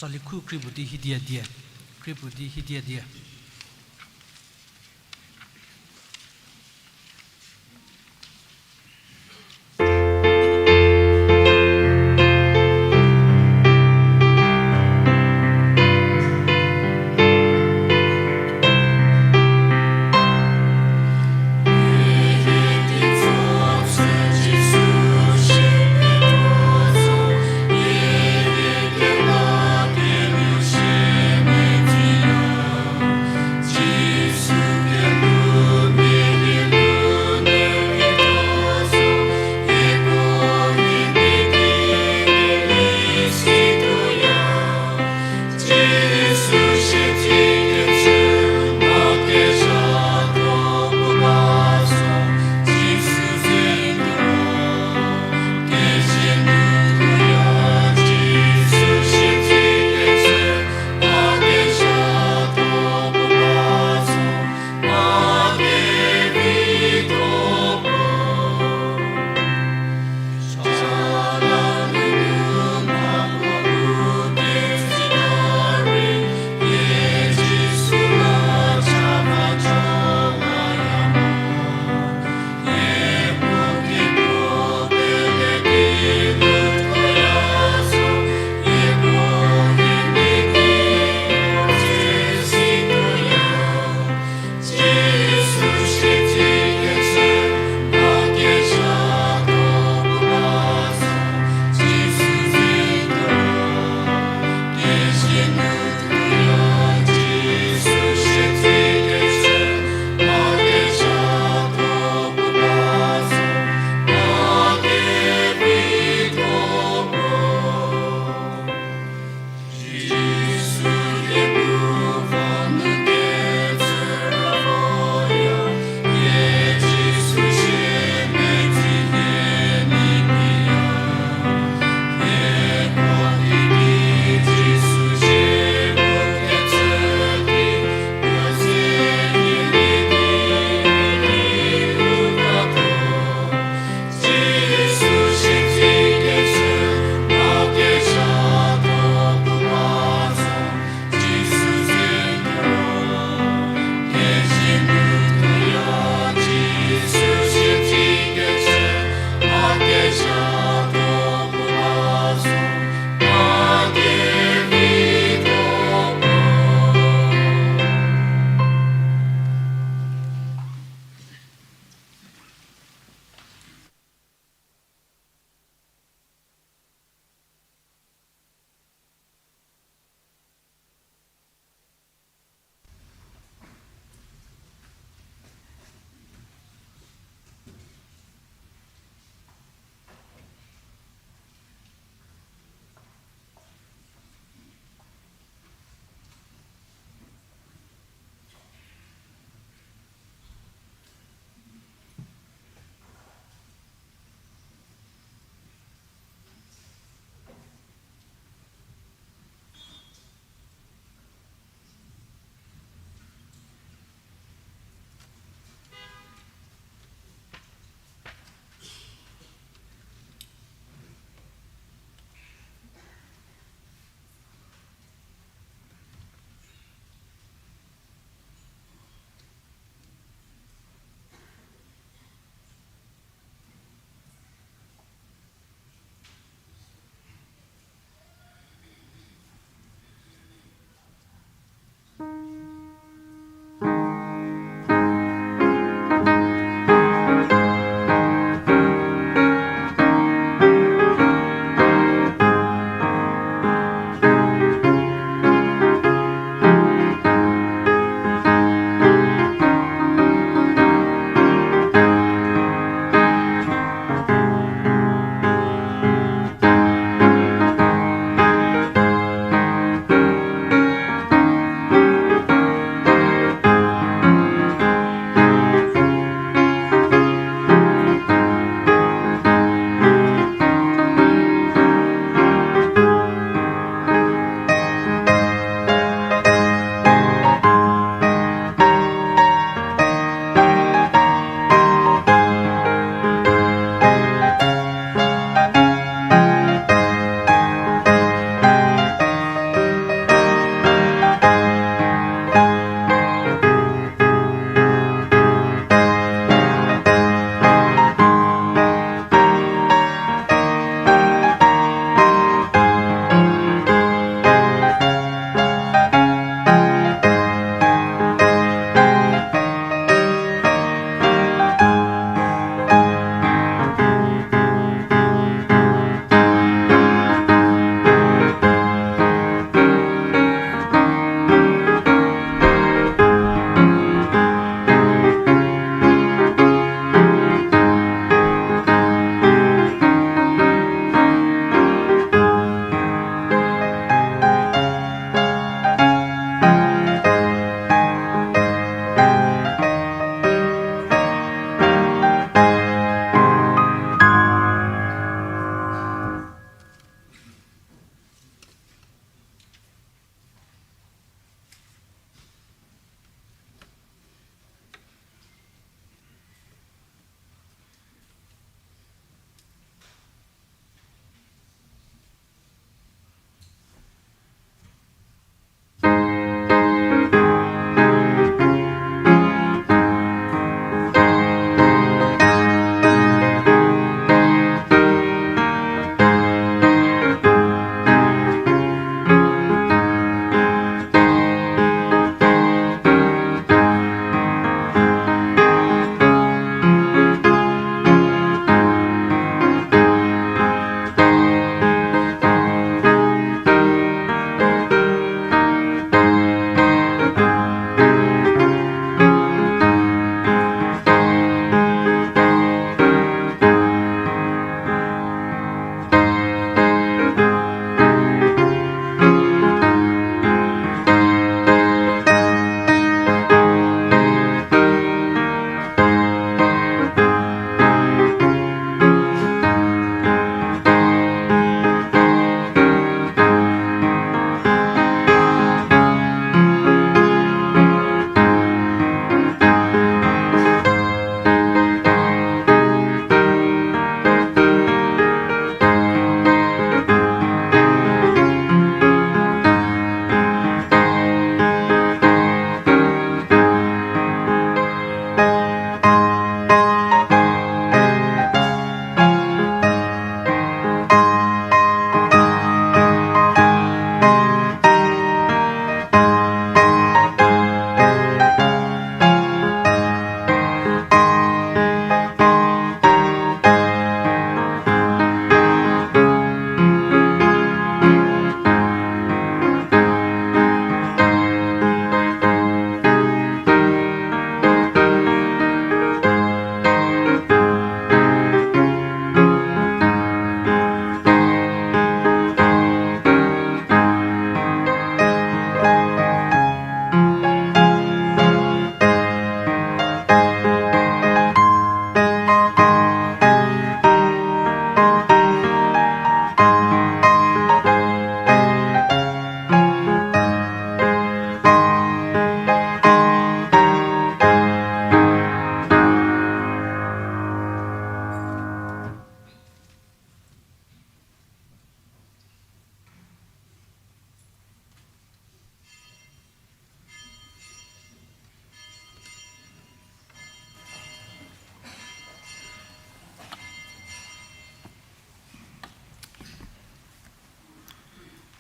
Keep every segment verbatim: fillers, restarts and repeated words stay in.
Tali khu kri puo di hidia die. Kri puo di hidia die.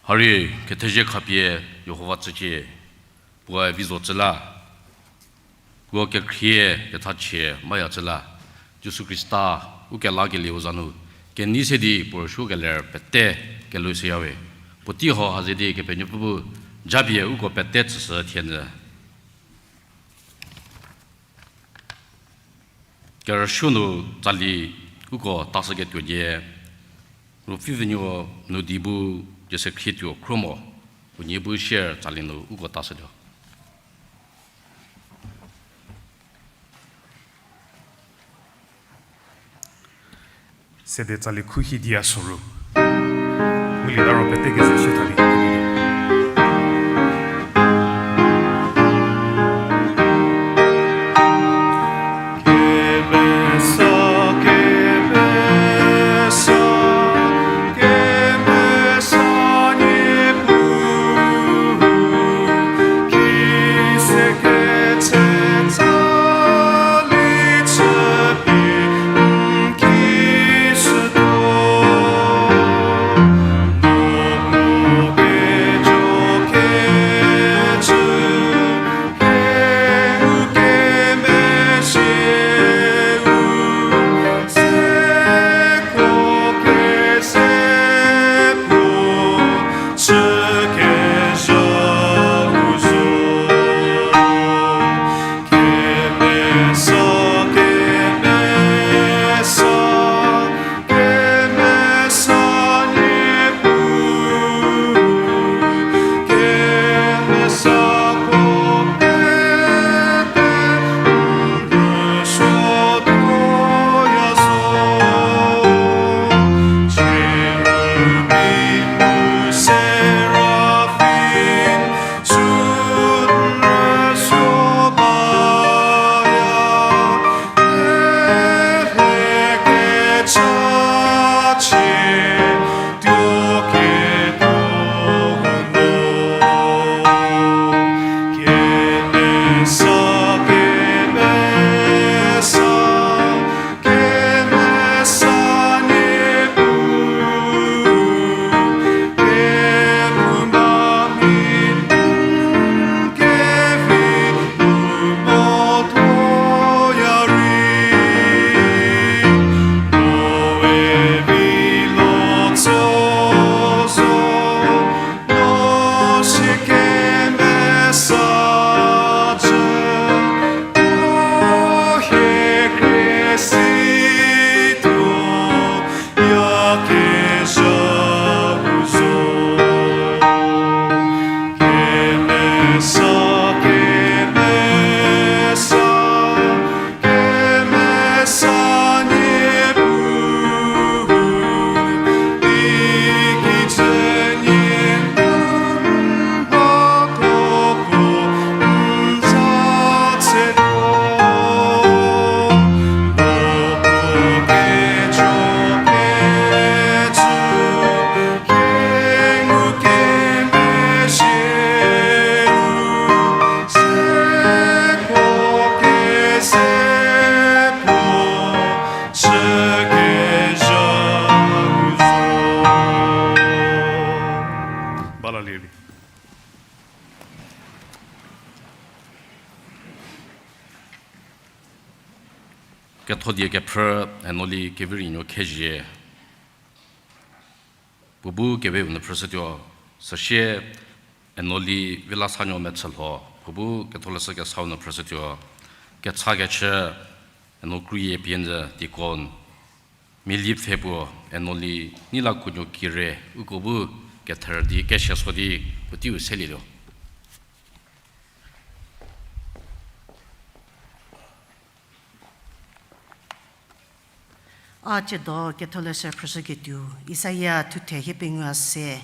Harie, kethezie khapie Jihova tsücie, puoe vi zo tsü la, puo kekhrie kethachie maya tsü la, Jisu Khrista u kelakelieu za nu, kenei se di puo rüsuo keler pete kelou seyawe. Puotei hau ha ze di Kepenuopfü bu japie uko pete tsüshü thie nyü. Kerüsuo nu tsali uko tashüketuo die, Ruopfü Venuo nu di bu Jese Khrietuo Khruomo, unie bu share tsali nu uko tashütuo. Sede tsali khu hi dia soru. Ngulida ro pete keze shie tha di. Bala lievi. Kethodie kephrü Enoli Kevirienuo Khezhie. Puo bu keweu nu phrüshütuo, süsie Enoli Vilasanuo Mechülho, puo bu Ketholeshü Kesau nu phrüshütuo, kechakechü Eno Kruyie Pienze deacon, Milie pfhe puo Enoli Neilakuonuo Kire, uko bu kether di kesia so di puoteiu selietuo. A tsiedo Ketholeshü phrüshüketuo, Isaia thuthe hiepengou se,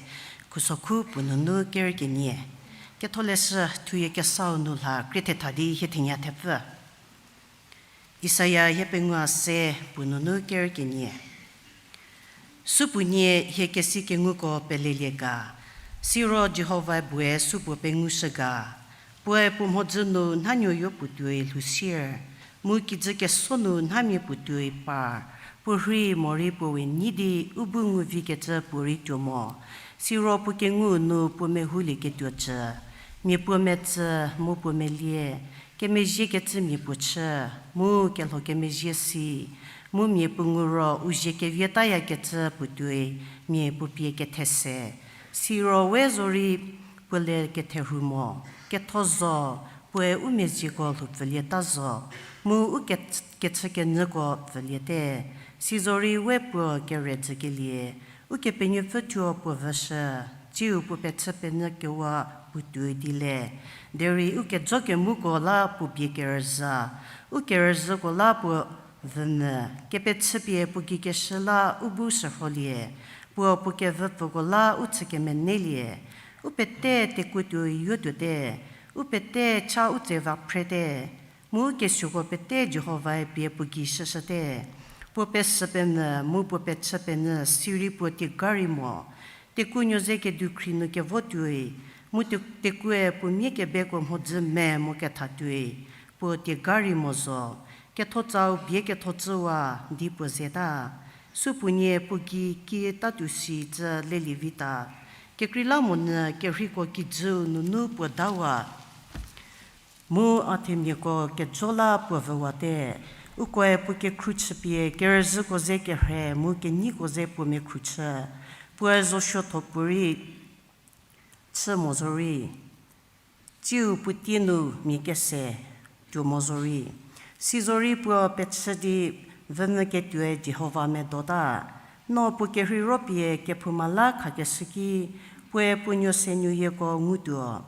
khusokhu puo nunu ker kenie. Ketholeshü thuyie kesau nu lha krie thetha di hie thenya thepfü. Isaia hiepengou se puo nunu ker kenie. Supuonie hie kesi kenguko pelelie ga, siro Jihovae bue supuo pengushü ga, puoe puo mhodzü nu nhanuoyo puo tuoi lhousier, mu kijü keso nu nhamia puo tuoi par, puo rhei morei puo we nyi di u bu nguvikecü puorei tuo mo, Siro puo kengu nu puo mehoulieketuo cü, mia puo metsü mu puo melie, kemezhiekecümia puo chü, mu kelho kemezhie si, mu mia puo ngu ro u zie kevietayakecü puo tuoi mia puo pie kethese. Siro we zorei puo le ketherhu mo, ketho zo, puoe u mezhieko lhoupfülieta zo, mu u ke-, kechükenyüko pfüliete. Sizorei we puo kere dzükelie, Ukepenuopfü thuo puo vüshü, tsiu puo pechü penyü kewa puo tuoi di le. Derei ukejo kemuko la puo bie kerüzha, u kerüzhüko la puo vümvü, kepechüpie puo gei keshü la u bu shürholie, puo puo kevüpfüko la u chü kemenelie. U pete tekuo tuoi yotuote, u pete cha u tse va phrete, mu kesuoko pete Jihovae pie puo gei shüshüte. Puo pesü pemvü mu puo pechü penyü sirei puo tiega rei mo. Tekuo nuo ze kedukhri nu kevo tuoi, mu te-, tekuoe puo mia kebeko mhodzü me mo ketha tuoi, puo tiega rei mo zo. Kethotsau bie kethocüwa di puo zeta. Supuonie puo gei kietatuo si cü lelie vita. Kekreilamonyü kerheiko kijüu nunu puo dawa. Mu a themiako kejo la puo vüwate, ukoe puo kekhruchüpie kerüzhüko ze kerhe mu kenyiko ze puo mekhruchü, puoe zosuotho puorei chü mo zorei, tsiu puo tie nu mia kese tuo mo zorei. Sizorei puo pechü di vümvü ketuoe Jihova medota, no puo kerhei ro pie kephouma la khakeshü ki, puoe puo nuo se nuoyieko ngutuo.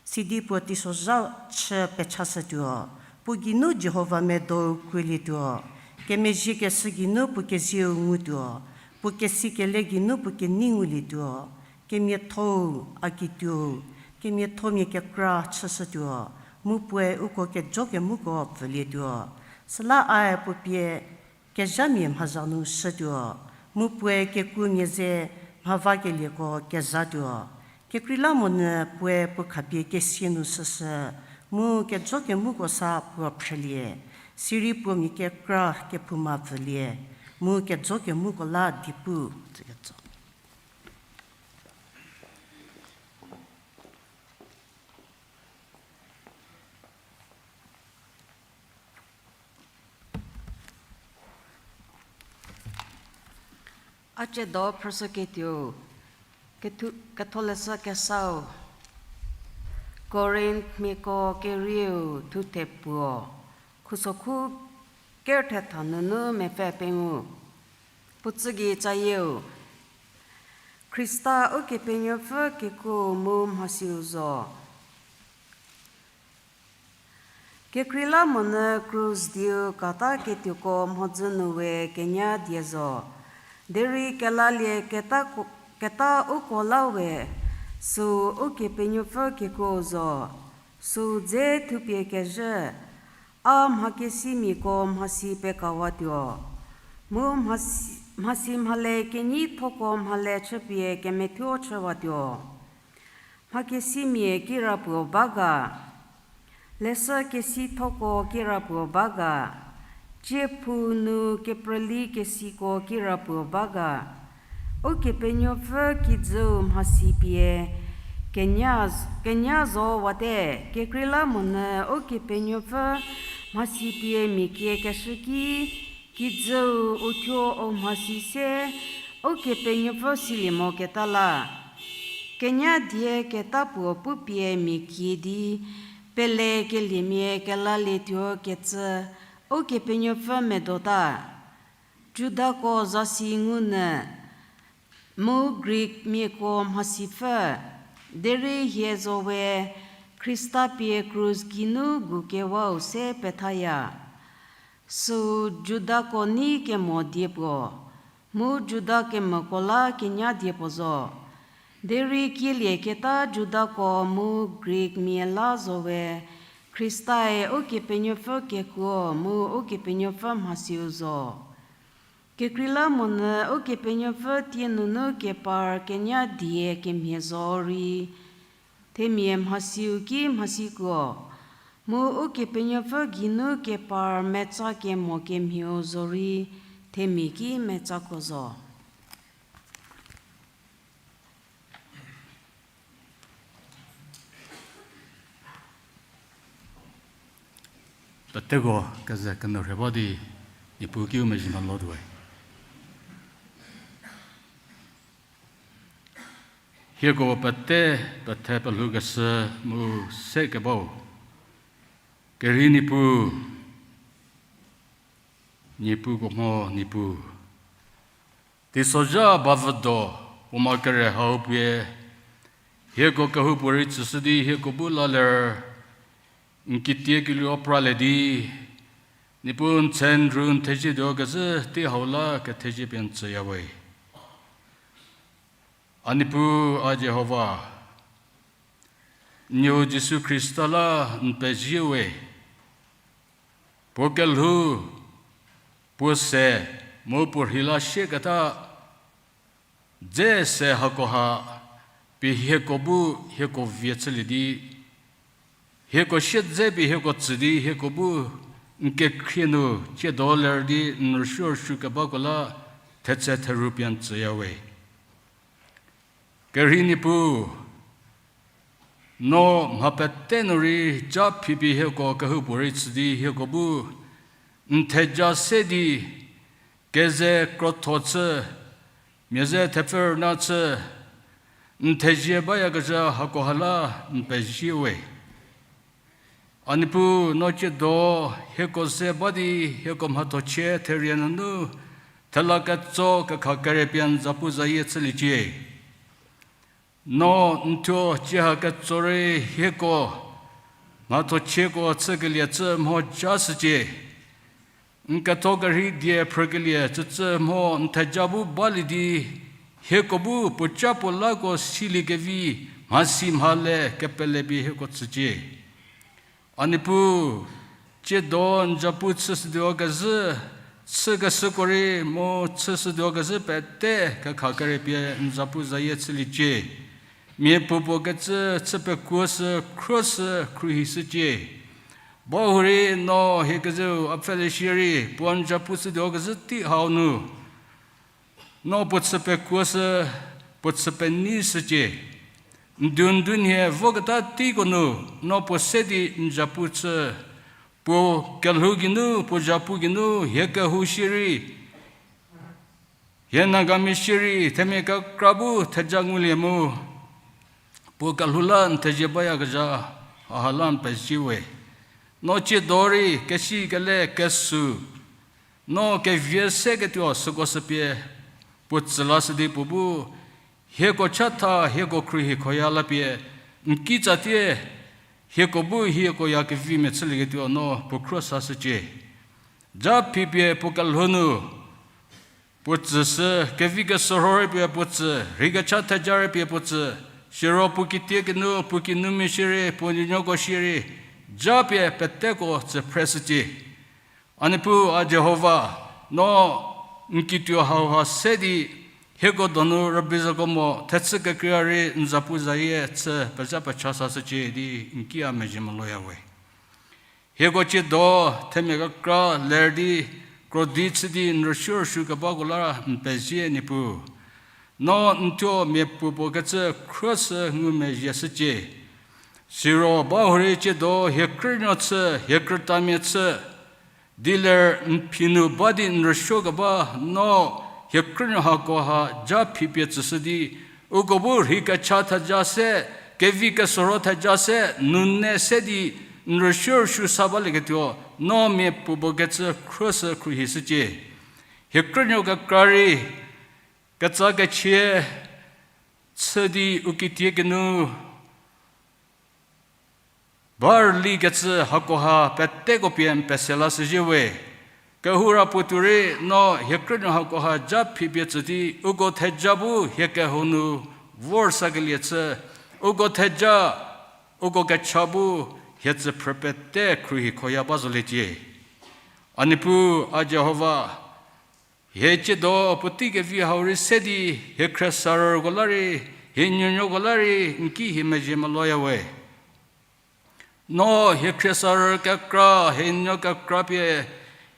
Sidi puo teisozha chü pechashütuo, puo geinu Jihova medou kruolietuo, kemezhiekeshü geinu puo kezieu ngutuo, puo kesikele geinu puo kenei ngulietuo, kemiathou, a kituou, kemiathomia kekra chüshütuo, mu puoe uko kejo kemuko pfülietuo. Süla ae puo pie kezhamia mhazha nu shütuo, mu puoe kekuomia ze mhavakelieko kezhatuo. Kekreilamonyü puoe puo khapie kesia nu shüshü, mu kejo kemuko sa puo phrülie, sirei puo mia kekra kephouma pfülie, mu kejo kemuko la di pu. A tsiedo phrüshüketuo, ketho-, ketholeshü kesau, Korinthmiako kerieu thuthe puo, khusokhu kerthetha nunu mepfü pengou, puo tsü gei cayieu, Khrista Ukepenuopfü kekuo mu mhasiu zo. Kekreilamonyü krus dieu kata ketuoko mhodzü nu we kenya die zo. Derei kelalie keta ko-, keta uko la we, süu Ukepenuopfü kekuo zo. Süu dze thupie kezhü, a mhakesimiako mhasi pekawatuo. Mu mhasi, mhasi mhale kenyithoko mhale chüpie kemethuo chüwatuo. Mhakesimia kirapuo ba ga? Leshü kesithoko kirapuo ba ga? Tsiephu nu keprüli kesiko kirapuo ba ga? Ukepenuopfü kijüu mhasi pie kenya, kenya zo wate, kekreilamonyü Ukepenuopfü mhasi pie mia kie keshü ki, kijüu uthuo u mhasi se Ukepenuopfü silie moketa la. Kenya die keta puo pupie mia kie di, pelekeliemia kelalietuo kecü Ukepenuopfü medota. Judako zasi ngunyü, mu Greekmiako mhasipfü, derei hie zo we Khrista pie krus geinu gukewau se pethaya. Süu Judako nei kemo die puo, mu Juda kemoko la kenya die puo zo. Derei kielieketa Judako mu Greekmia la zo we, Khristae Ukepenuopfü kekuo mu Ukepenuopfü mhasiu zo. Kekreilamonyü Ukepenuopfü tie nunu kepar kenya die kemhie zo rei, themia mhasiu ki mhasikuo, mu Ukepenuopfü geinu kepar metsa kemo kemhieu zo rei, themia ki metsakuo zo. Peteko keze kenou rhe ba di, Niepuu kiu mezhie melo tuowe. Hieko pete pethe pelhoukeshü mu sekebau, kerhei Niepuu, niepuko mho Niepuu. Teisozha bavüdo, puoma kere hau pie, hieko kehoupuorei tsüshü di hieko bu la ler, n kitie keluo pralie di, Niepuu n tse n rhu n thezie tuo kezhü tei hau la kethezie pie n tsüyawe. A Niepuu, a Jihova, n nuo Jisu Khrista la n pezie we. Puo kelhou, puo se, mu puo rhei la sieketa, dze se hakoha, pie hieko bu hieko vie chülie di, hieko siedze pie hieko tsü di hieko bu n kekhrie nu tsiedo ler di n rüsuo rüsuo kebako la thetse theru pie n tsüyawe. Kerhei Niepuu, no mha pete nu rei ja phipie hieko kehoupuorei tsü di hieko bu n theja se di, keze krotho chü, mia ze thepfü rüna chü, n thezie bayakezha hakoha la n pezie we. A Niepuu, no tsiedo hieko ze ba di hieko mhathochie therie nunu thela ketso kekha kere pie n zapu zayie chüliecie. No n thuo cie ha ketso rei hieko mhathochieko chükelie cü mho ja shücie. N ketho kerhei die phrükelie cücü mho n theja bu balie di, hieko bu puoca puo lako siliekevi mhasi mhale kepele pie hieko tsücie. A Niepuu, tsiedo n zapu chüshütuo kezhü, chükeshüko rei mu chüshütuo kezhü pete kekha kere pie n zapu zayie chüliecie. Miapuopuo kecü chü pekuoshü, khruoshü, khruohishücie. Bahurei no hie kezeu a pfhele shierei puo n zapu chütuo kezhü tei hau nu, no puo chü pekuoshü, puo chü penei shücie. N du n du nhie voketa teiko nu, no puo se di n zapu chü, puo kelhou geinu, puo zapu geinu hie kehou shierei, hie Nagamia shierei themia kekra bu theja ngulie mu, puo kelhou la n thezie bayakezha, haha la n pezie we. No tsiedo rei kesi kele kesü, no kevie seketuo süko süpie puo tsü lashü di puo bu hieko chatha, hieko khruohi khoya lapie n kitsatie, hieko bu hieko ya kevimia chülieketuo no puo khro sashücie. Ja phipie puo kelhou nu puo tsüshü, kevi kesürho rei pie puo tsü, rheikecha theja rei pie puo tsü, siro puo kitie kinu, puo kinumia shierei, puo nuonuoko shierei, ja pie peteko tsü phreshücie. A Niepuu, a Jihova, no n kituo hauha se di hieko donu rübei zako mo thechü kekreia rei n zapu zayie chü pezha pecha sashücie di n ki a mezhie meloyawe. Hieko tsiedo themia kekra ler di krodi chü di n rüsuo rüsuo kebako la n pezie Niepuu. No n thuo miapuopuo kecü khruoshü ngumezhie shücie. Siro bahurei tsiedo hie krünuo chü, hie krütamia chü, di ler n phi nu ba di n rüsuo keba no hie krünuo hakoha ja phipie tsüshü di, uko bu rheikecha theja se, kevi kesürho theja se, nune se di n rüsuo rüsuo sa balieketuo no miapuopuo kecü khruoshü khruohishücie. Hie krünuo kekra rei ketsa kechie chü di u kitie kinu ba rüli kecü hakoha peteko pie n pese lashüzhie we. Kehoura puotou rei no hie krünuo hakoha ja phipie tsü di uko theja bu hie kehou nu vor sakelie chü, uko theja, uko kecha bu hie tsüphrü pete khruohi khoya ba zoliecie. A Niepuu, a Jihova, hie tsiedo puotei kevi hau rei se di hie khriesarüko la rei, hie nuonuoko la rei n ki hie mezhie meloyawe. No hie khriesarü kekra, hie nuo kekra pie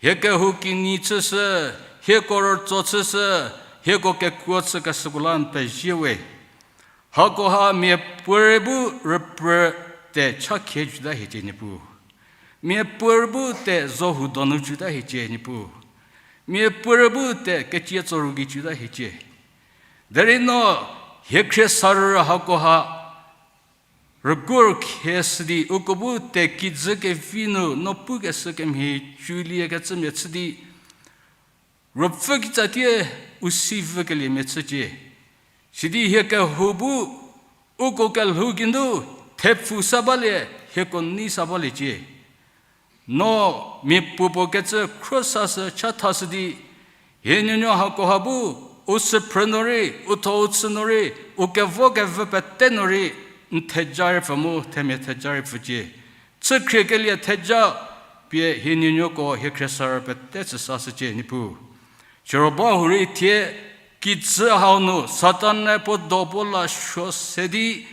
hie kehou kinyi chüshü, hieko rütso chüshü, hieko kekuo chükeshüko la n pezie we. Hakoha miapuorei bu rüprü te chakhie juta hiecie Niepuu. Miapuorei bu te zohu donu cüta hiecie, Niepuu. Miapuorei bu te kecie tsoru gei cüta hiecie. Derei no hie khriesarü hakoha rügur khie sidi uko bu te kijü kevi nu no pukeshü kemhie cüliekecümia chü di, ruopfü kitsatie u si vükeliemia chücie. Sidi hie kehou bu uko kelhou geinu thepfu sa balie, hieko nei sa baliecie. No miapuopuo kecü khro sashü chathashü di, hie nuonuo hakoha bu u süphrü nu rei, u tho u chü nu rei, u kevo kevü pete nu rei, n theja rei pfü mu themia theja rei pfücie. Chükhriekelie theja pie hie nuonuoko hie khriesarü pete tsüsashücie, Niepuu. Siro ba hurei thie kijü hau nu Satan-e puo do puo la suo se di,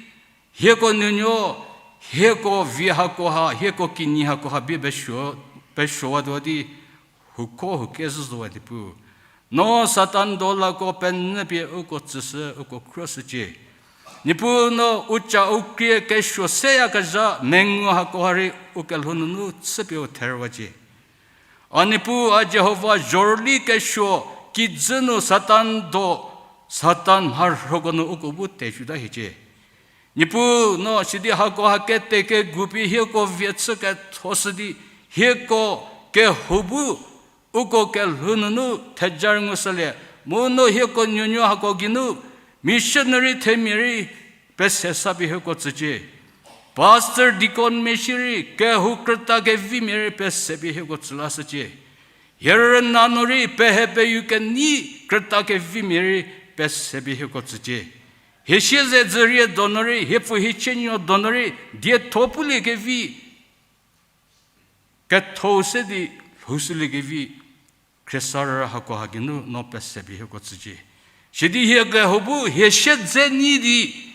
hieko nuonuo, hieko vi hakoha, hieko kinyi hakoha bie pesuo, pesuowatuo di, huko hukezhü zowa, Niepuu. No Satan dolako penyü pie uko tsüshü, uko khroshücie. Niepuu, no u ca u krie kesuo seyakezha mengu hakoha rei u kelhou nunu chüpie u therüwacie. A Niepuu, a Jihova, zhorüli kesuo kijü nu Satan do, Satan mharhoko nu uko bu tecüta hiecie. Niepuu, no sidi hakoha kete kegu pie hieko vie chü kethoshü di, hieko kehou bu uko kelhou nunu theja rei ngushülie, mu no hieko nuonuo hako geinu missionary themia rei pese sa pie hieko tsücie. Pastor, deacon mia shierei, kehou krüta kevimia rei pese pie hieko tsü lashücie. Hie rüna nu rei pehe peyu kenei krüta kevimia rei pese pie hieko tsücie. Hie siezedzürie donu rei, hie pfü hie chienuo donu rei dietho pulie kevi, kethou se di lhoushülie kevi, khriesarü hakoha geinu no pese pie hieko tsücie. Sidi hie kehou bu hie siedze nyi di,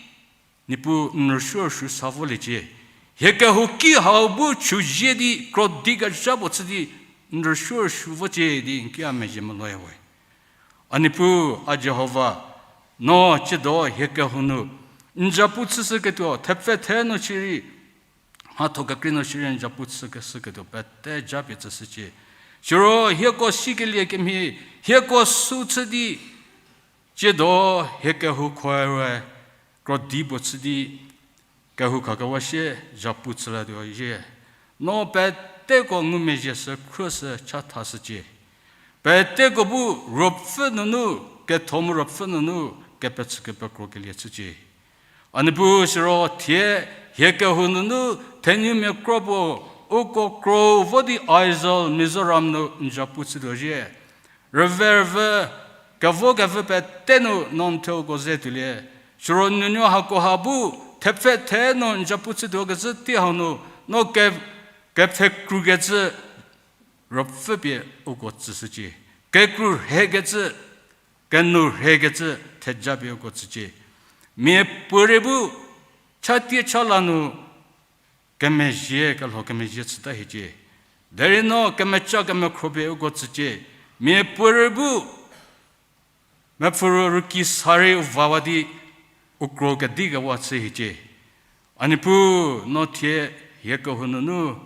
Niepuu, n rüsuo rüsuo sa voliecie. Hie kehouki hau bu chüzie di krodi kezha puo chü di n rüsuo rüsuo vocie di n ki a mezhie meloya we. A Niepuu, a Jihova, no tsiedo hie kehou nu n zapu chüshüketuo thepfhe the nu shierei, mhatho kekrei nu shierei n zapu chükeshüketuo pete japie tsüshücie. Siro hieko sikelie kemhie, hieko sü chü di, tsiedo hie kehou khoe we krodi puo chü di, kehou khakewa sie zapu chülatuo zhie. No peteko ngumezhie sü khruoshü chathashücie. Peteko bu ruopfü nunu, ketho mu ruopfü nunu kepechü kepekro kelie chücie. A Niepuu, siro thie hie kehou nunu thenumia kro puo uko kro vo di Aizawl, Mizoram nu n zapu chütuo zhie. Rüve rüvü, kevo kevü pete nu no n thuo uko ze tuolie. Siro nuonuo hakoha bu thepfhe the nu n zapu chütuo kezhü tei hau nu, no ke, kepfhe krukecü ruopfü pie uko tsüshücie. Kekru rhekecü, kenu rhekecü theja pie uko tsücie. Miapuorei bu chatie chala nu kemezhie, kelho kemezhie chüta hiecie. Derei no kemeca kemekhro pie uko tsücie. Miapuorei bu mepfürü rüki sa rei u vawa di u kro kedi kewa chü hiecie. A Niepuu, no thie hie kehou nunu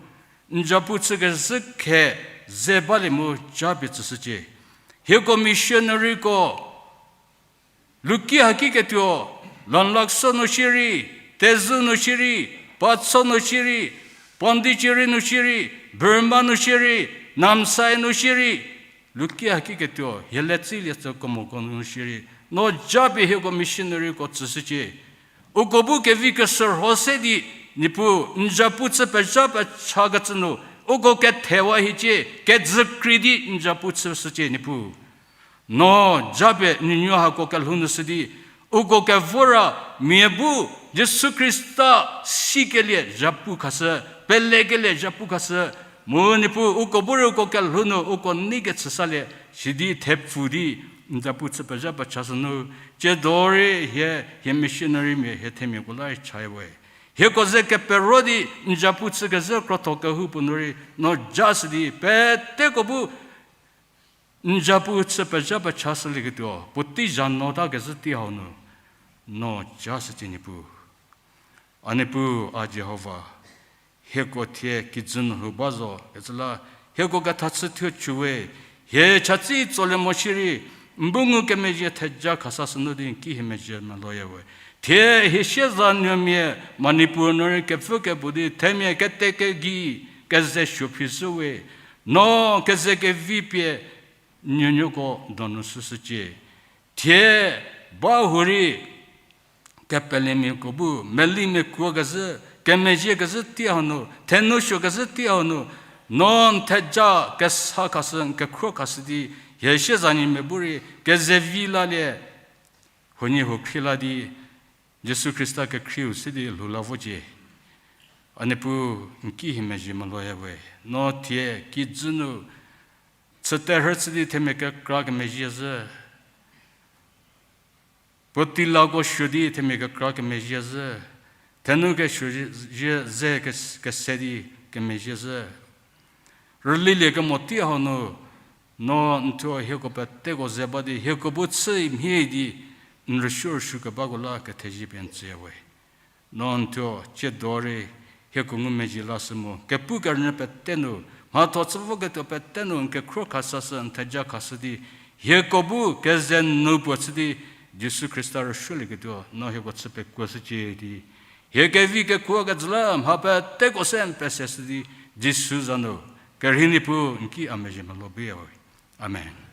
n zapu chükezhü khe ze balie mu japie tsüshücie. Hieko missionaryko luki haki ketuo, Lanlakso nu shierei, Tezu nu shierei, Patso nu shierei, Pondicherry nu shierei, Burma nu shierei, Namsai nu shierei, luki haki ketuo hie letsilie tsü kemoko nu shierei, no japie hieko missionaryko tsüshücie. Uko bu kevi keshürho se di, Niepuu, n zapu chü pezha pechakecü nu uko kethewa hiecie, kejükrei di n zapu chüshücie, Niepuu. No japie nuonuo hako kelhou nu shü di, uko kevor ra mia bu Jisu Khrista sikelie zhapu khashü, pelekelie zhapu khashü, mu Niepuu uko bu rei uko kelhou nu uko nei kechü salie, sidi thepfu di n zapu chü pezha pechashü nu, tsiedo rei hie, hie missionarymia hie themiako la rei chaya we. Hieko ze kepero di n zapu chükezhü krotho kehoupuo nu rei no jashü di peteko bu n zapu chü pezha pechashülieketuo puotei zha no takezhü tei hau nu no jashücie, Niepuu. A Niepuu, a Jihova, hieko thie kijü nu lhou ba zo, kecü la, hieko ketha chü thuo chüwe, hie chatsi tsolie mo shierei, n bu ngukemezhie theja khasa sünu di n ki hie mezhie meloyawe. Thie hie siezanuomia Manipur nu rei kepfü kepuo di themia kete kegei keze suo phi zhüwe, no keze kevi pie nuonuoko donu shüshücie. Thie ba hurei kepelemiako bu melimia kuokezhü, kemezhiekezhü tei hau nu, thenou suokezhü tei hau nu, no n theja kesa khashü, n kekhro khashü di, hie siezanyimia bu rei kezevi lalie, huoniehuo khrie la di, Jisu Khrista kekhrieu se di lhou la vocie. A Niepuu, n ki hie mezhie meloyawe. No thie kijü nu chüterhü chü di themia kekra kemezhie zhü, puo teilako suo di themia kekra kemezhie zhü, thenou kesuo zie ze kes- kese di kemezhie zhü, rülilie kemo tei hau nu, no n thuo hieko peteko ze ba di, hieko bu chü mhie di, n rüsuo rüsuo kebako la kethezie pie n tsüyawe. No n thuo tsiedo rei hieko ngumezhie lashü mu, kepu kerünyü pete nu, mhatho chü voketuo pete nu n kekhro khasashü, n theja khashü di, hieko bu keze nu puo chü di, Jisu Khrista rüsuolieketuo no hieko chü pekuoshücie di, hie kevi kekuo kejü la mha peteko se n peseshü di, Jisu za nu, kerhei Niepuu n ki a mezhie melo buyawe. Amen.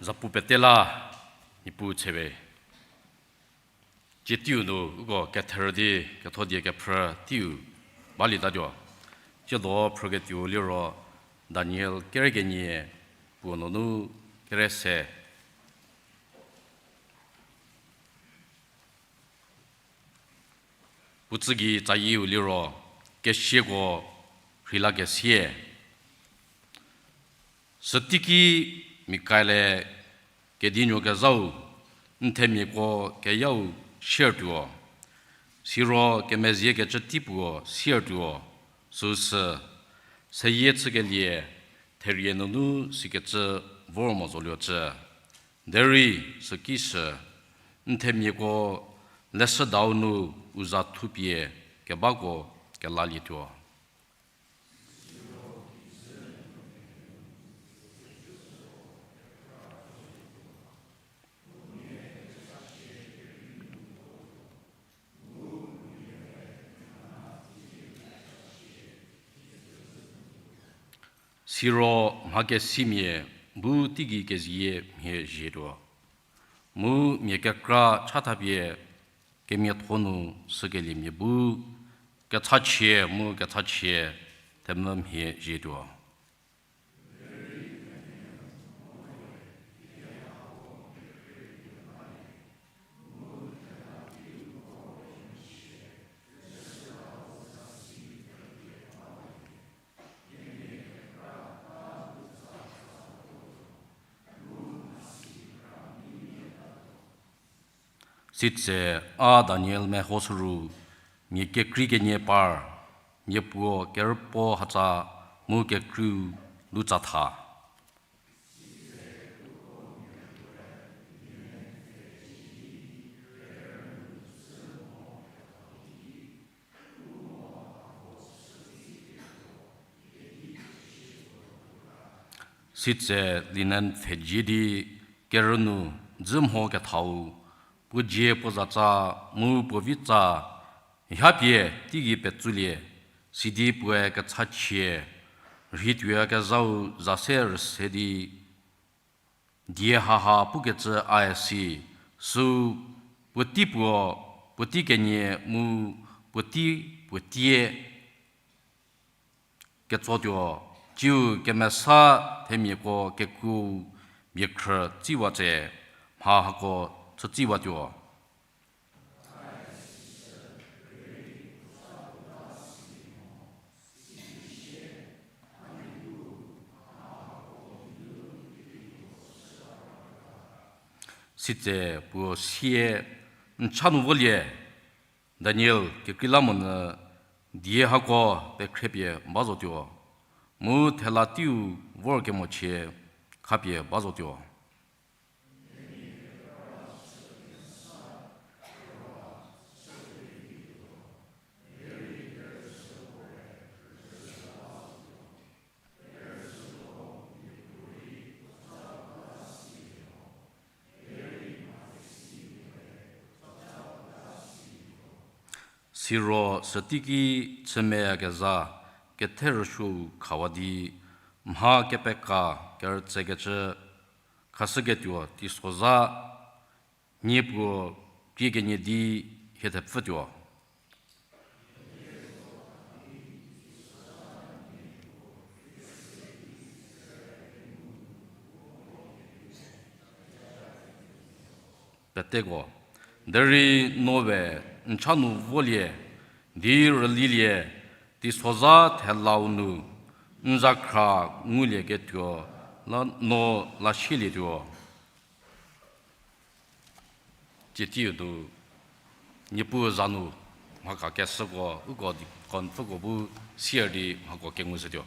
Zapu pete la, Niepuu tsewe. Tsie teiu nu uko ketherü di ketho die kephrü teiu balietatuo. Tsiedo phrüketuou liro Daniel kere kenie, puo nunu kere se. Puo tsügei tsayieu liro, kesiako rheilakesie. Süteiki Mikaele kedinuo kezhau, n themiako keyau siertuo, siro kemeziekecü tei puo siertuo, süu sü, seyie chükelie therie nunu sikecü vor mo zoluo cü. Derei süki sü, n themiako leshüdau nu u za thupie kebako kelalietuo. Siro mha kesimia bu teigei kezie mhie zhietuo, mu mia kekra chathapie kemiatho nu sükeliemia bu kechachie mu kechachie themvü mhie zhietuo. Sitse a Daniel mehoshüru, mia kekrei kenie par, mia puo kerüpuo hatsa mu kekreiu lutsa tha. Sitse linen pfhezie di kerü nu dzü mho kethau, puo dzie puo zatsa mu puo vitsa, hapie teigei petsulie, sidi puoe kechachie, rhituoyakezhau za se rüse di, die haha pukecü a si, süu puotei puo, puotei kenie mu puotei puotie ketsotuo, tsiu kemesa themiako kekuou biekhrü tsiwa tse, mha hako chütsiwatuo. Sitse puo sie, n cha nu volie, Daniel kekreilamonyü die hako pekhriepie ba zotuo, mu thela teiu vorkemochie khapie ba zotuo. Siro süteiki chümeyakezha kethe rüsuou khawa di, mha kepeka kerütsekecü khashüketuo teisozha nie puo krie kenie di hie thepfütuo. Peteko, derei noe n cha nu volie, di rülilie, teisozha thelau nu n zhakhra ngulieketuo la no lashielietuo. Tsie teiu nu, Niepuu za nu mhaka keshüko, uko deaconpfüko bu sier di mhako kengushütuo.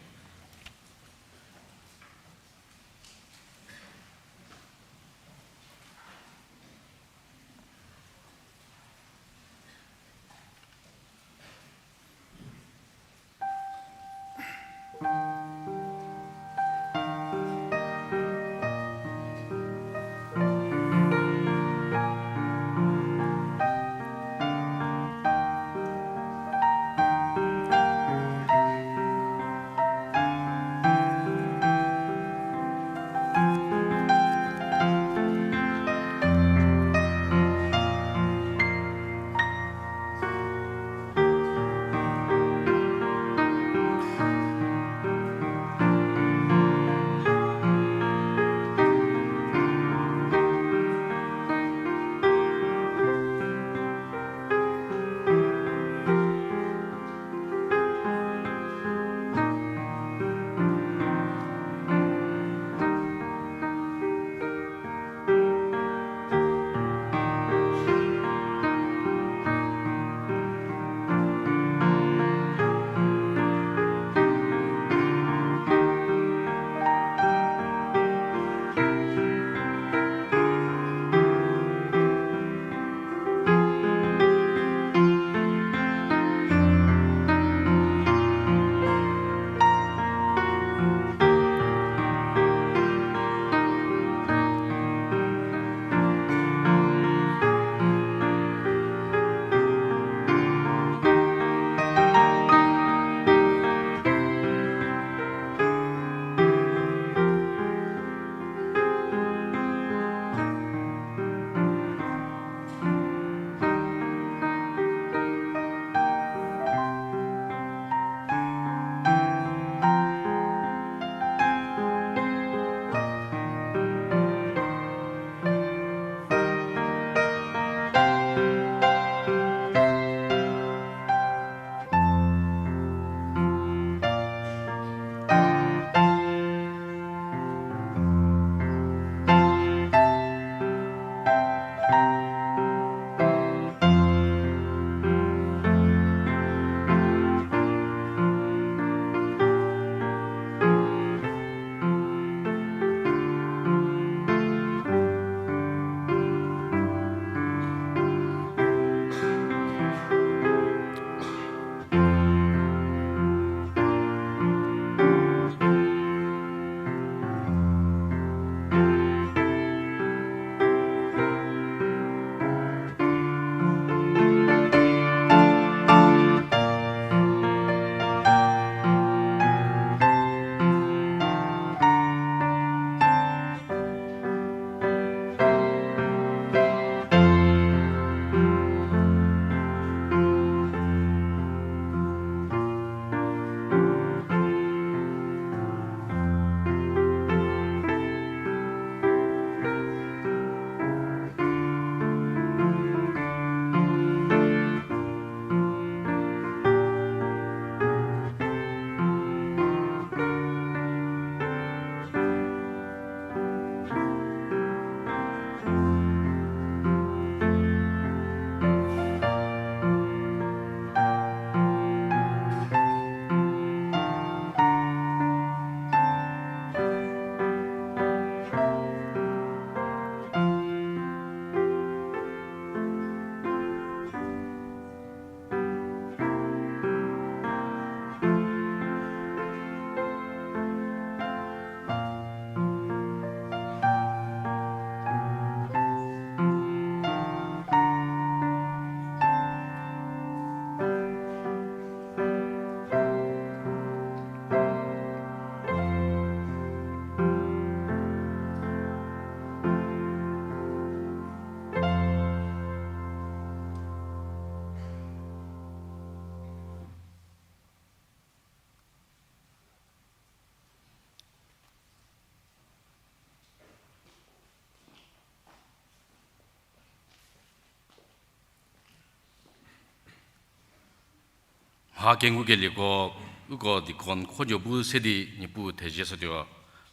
Mha kengukelieko, uko deacon khojo bu se di Niepuu thezie shütuo,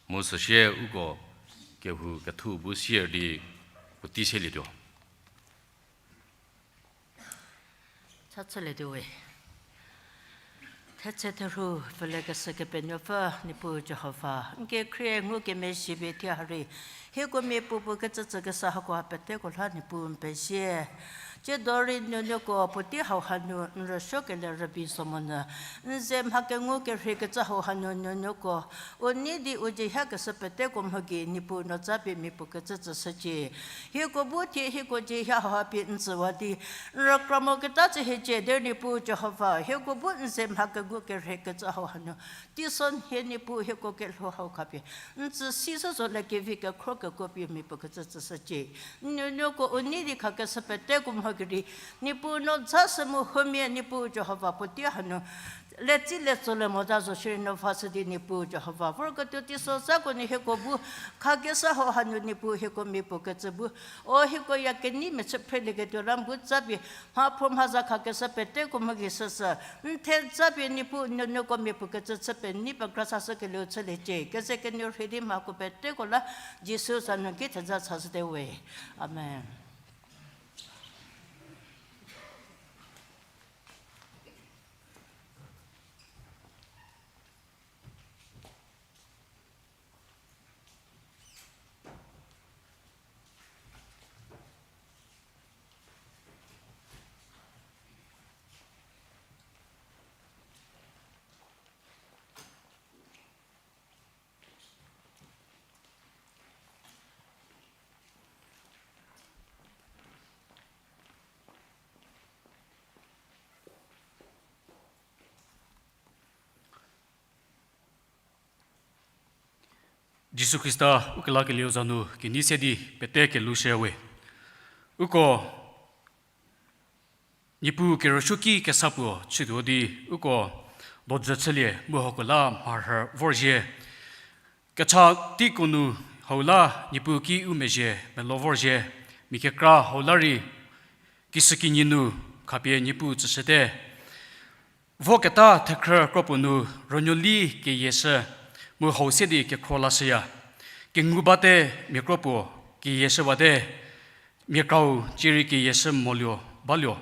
mu süsie uko kehou kethu bu sier di puotei selietuo. Cha chülietuo we. Thetse therhu pfülekeshü Kepenuopfü Niepuu Jihova, n kekhrie ngukemezhie pie thie ha rei hieko mia puopuo kecü tsükeshü hakoha peteko la Niepuu n pezie. Tsiedo rei nuonuoko puotei hau hanu n rüsuokelie rübei zo monyü, n ze mha kengu kerhei kecü hau hanu nuonuoko u nei di u dzie hiakeshü peteko mho gei Niepuu no japie mia puo kecü tsüshücie. Hieko bu thie hieko dzie hia hauha pie n tsüwa di n rükra moketa chü hiecie, derei Niepuu Jihova, hieko bu n ze mha kengu kerhei kecü hau hanu teisonhie Niepuu hieko kelhou hau khapie n tsü si zhü zo le kevi kekhro kekuo pie mia puo kecü tsüshücie. N nuonuoko u nei di khakeshü peteko mho gei rei Niepuu no ja shü mu huomia Niepuu Jihova puotei hanu letsi le tsolie mota zo shierei no vashü di Niepuu Jihova vorketuo teisozhako nu hieko bu khakeshü hau hanu Niepuu hieko mia puo kecü bu, o hieko ya kenei mechü phrelieketuo la n bu japie mhaphruo mhaza khakeshü peteko mho gei süsü n the japie Niepuu nuonuoko mia puo kecü chü penei pekra sashükelieu chüliecie. Keze kenuo rhei di mhako peteko la Jisu za nu ki theja chashüte we. Amen. Jisu Khrista ukelakelieu za nu kenei se di pete kelhou shüya we. Uko Niepuu kerüsuoki kesa puo chütuo di uko dojü chülie mu hako la mharhü vorzhie. Kecha teiko nu hau la Niepuu ki u mezhie melo vorzhie, mia kekra hau la rei kisükinyi nu khapie Niepuu tsüshüte. Voketa thekhrü kropuo nu rünuoli keyieshü mu hau se di kekhro lashüya. Kengu bate mia kropuo keyieshüwate, mia krau cierei keyieshü moluo baluo,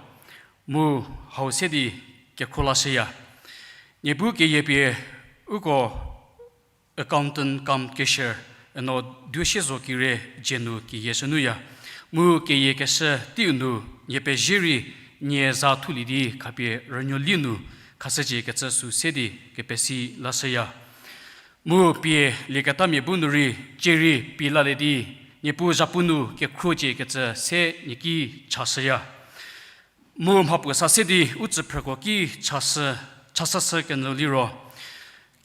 mu hau se di kekhro lashüya. Niepuu keyie pie uko accountant cum cashier eno duosie zo kire dzie nu keyieshü nuya. Mu keyiekeshü teiu nu nie pezie rei nie za thulie di khapie rünuoli nu khashücie kecü sü se di kepesi lashüya. Mu pie lieketamia bu nu rei cierei pie lalie di Niepuu zhapu nu kekhruocie kecü se nie ki chashüya. Mu mhapuo sa se di u tsüphrüko ki chashü, chasashü kenyü liro,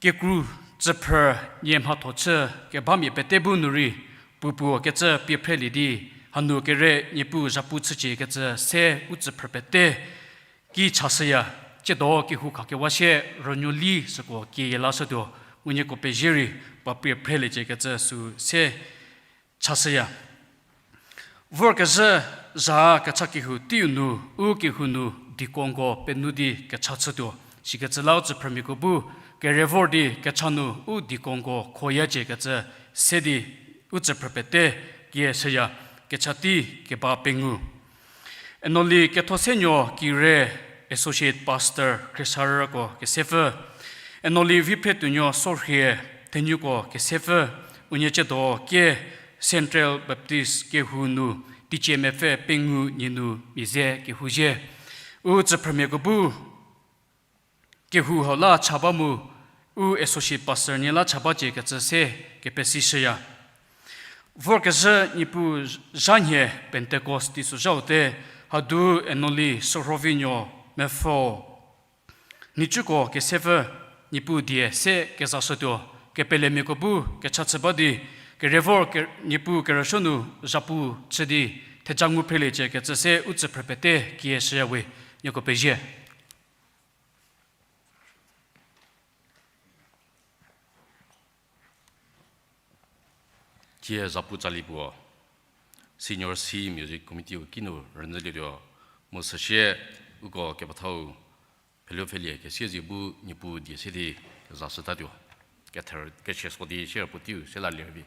kekru tsüphrü nie mhatho chü kebamia pete bu nu rei puopuo kecü pie phrelie di, hanu kere Niepuu zhapu chücie kecü se u tsüphrü pete ki chashüya. Tsiedo kehou khakewa sie rünuoli süko keyie lashütuo, mu nieko pezie rei pa pie phreliecie kecü sü se chashüya. Vorkezhü zha kecha kehou teiu nu, u kehou nu deaconko penuo di kecha chütuo. Sikecü la u tsüphrümiako bu kere vor di kecha nu u deaconko khoyacie kecü se di u tsüphrü pete kieshüya, kecha tei keba pengou. Enoli Kethosenuo Kire, Associate Pastor Khriesarüko kesepfü. Enoli Viphretuonuo Sorhie, Thenuko kesepfü. Unie tsiedo kie Central Baptist kehou nu teicie mepfü pengou nie nu mia ze kehou zhie. U tsüphrümiako bu kehou hau la cha ba mu, u associate pastor nie la cha bacie kecü se kepesishüya. Vorkezhü Niepuu zha nhie Pentecost teisozhaute, hadu Enoli Sorhovinuo Mepfo, nhicuko kesepfü, Niepuu die se kezashütuo, kepelemiako bu kecha chü ba di, kere vor ke-, Niepuu kerüsuo nu zhapu chü di, theja ngu phreliecie kecü se u tsüphrü pete kieshüya we, nieko pezie. Thie zhapu tsali puo, Senior C Music Committee-u kinu rünyülietuo, mu süsie uko kepethau Phelou pfhelie kesie zie bu Niepuu die se di za shütatuo. Kether, kechie so di share puo teiu se la lerbi.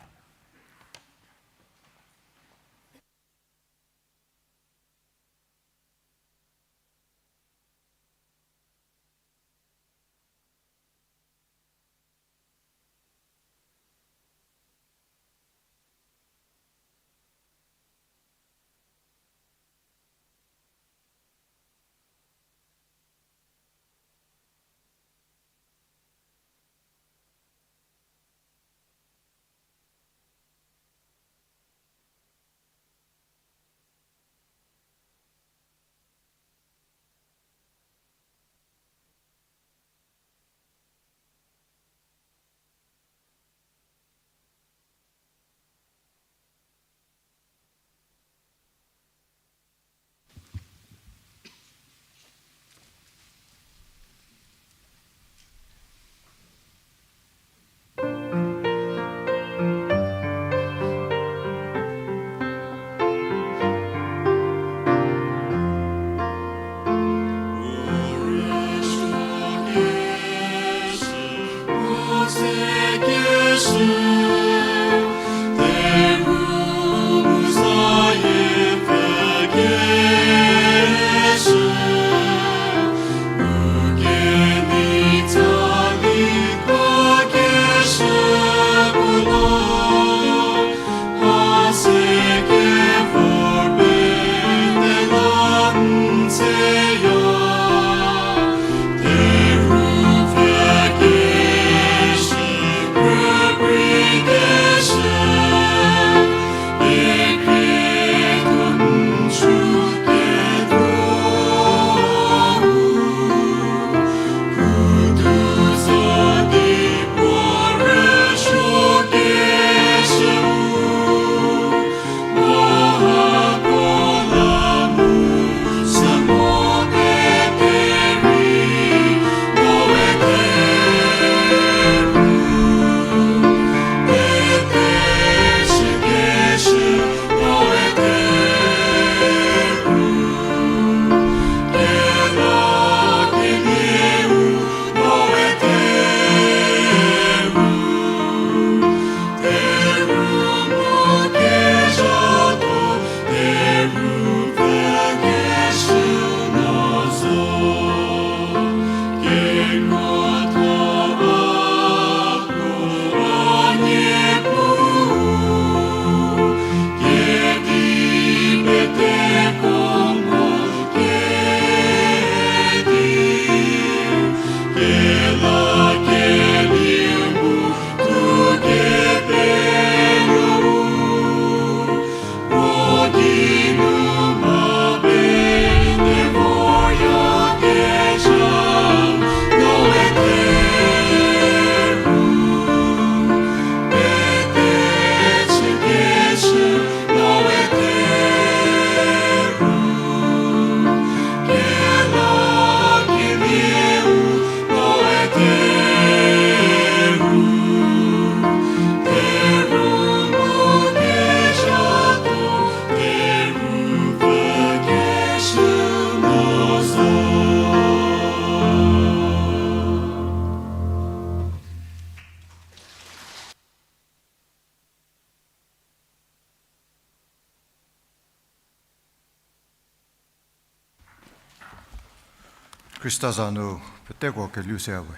Khrista za nu peteko kelhou se we.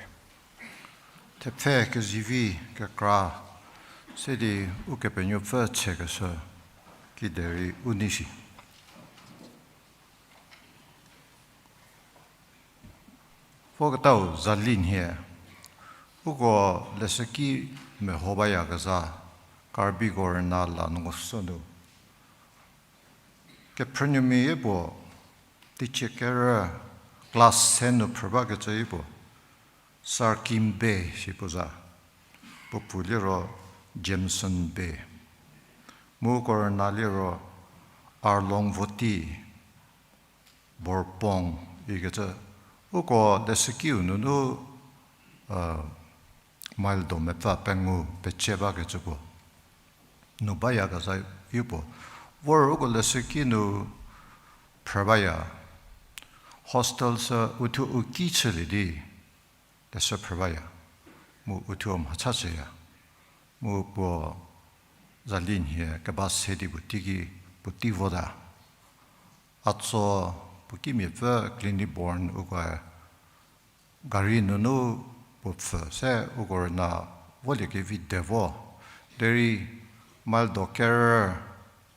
Thepfhe kezivi kekra se di Ukepenuopfü chekeshü kiderei u nei shi. Voketau zali nhie, uko leshüki meho bayakezha, Karbiko rüna la nungo sünu. Kephrünuomia puo, teicie kerü class ten nu phrü bakecü puo, Sarkim Bey shi puo za, puo pu liro Jameson Bey. Mu uko rüna liro Arlong Voti, Borpong ikecü, uko leshükiu nunu, mile do mepfü pengou pecie bakecü puo nu bayakezha puo. Vor uko leshüki nu phrü baya. Hostel sü uthuo u ki chülie di, leshü phrü baya. Mu uthuo mhacha chüya. Mu puo zali nhie keba se di puo teiki, puo tei vota. Atso puo kimiapfü Glennie Bourne ukoe gari nunu puo pfhü se uko rüna volie kevi de vo. Derei mile do kerü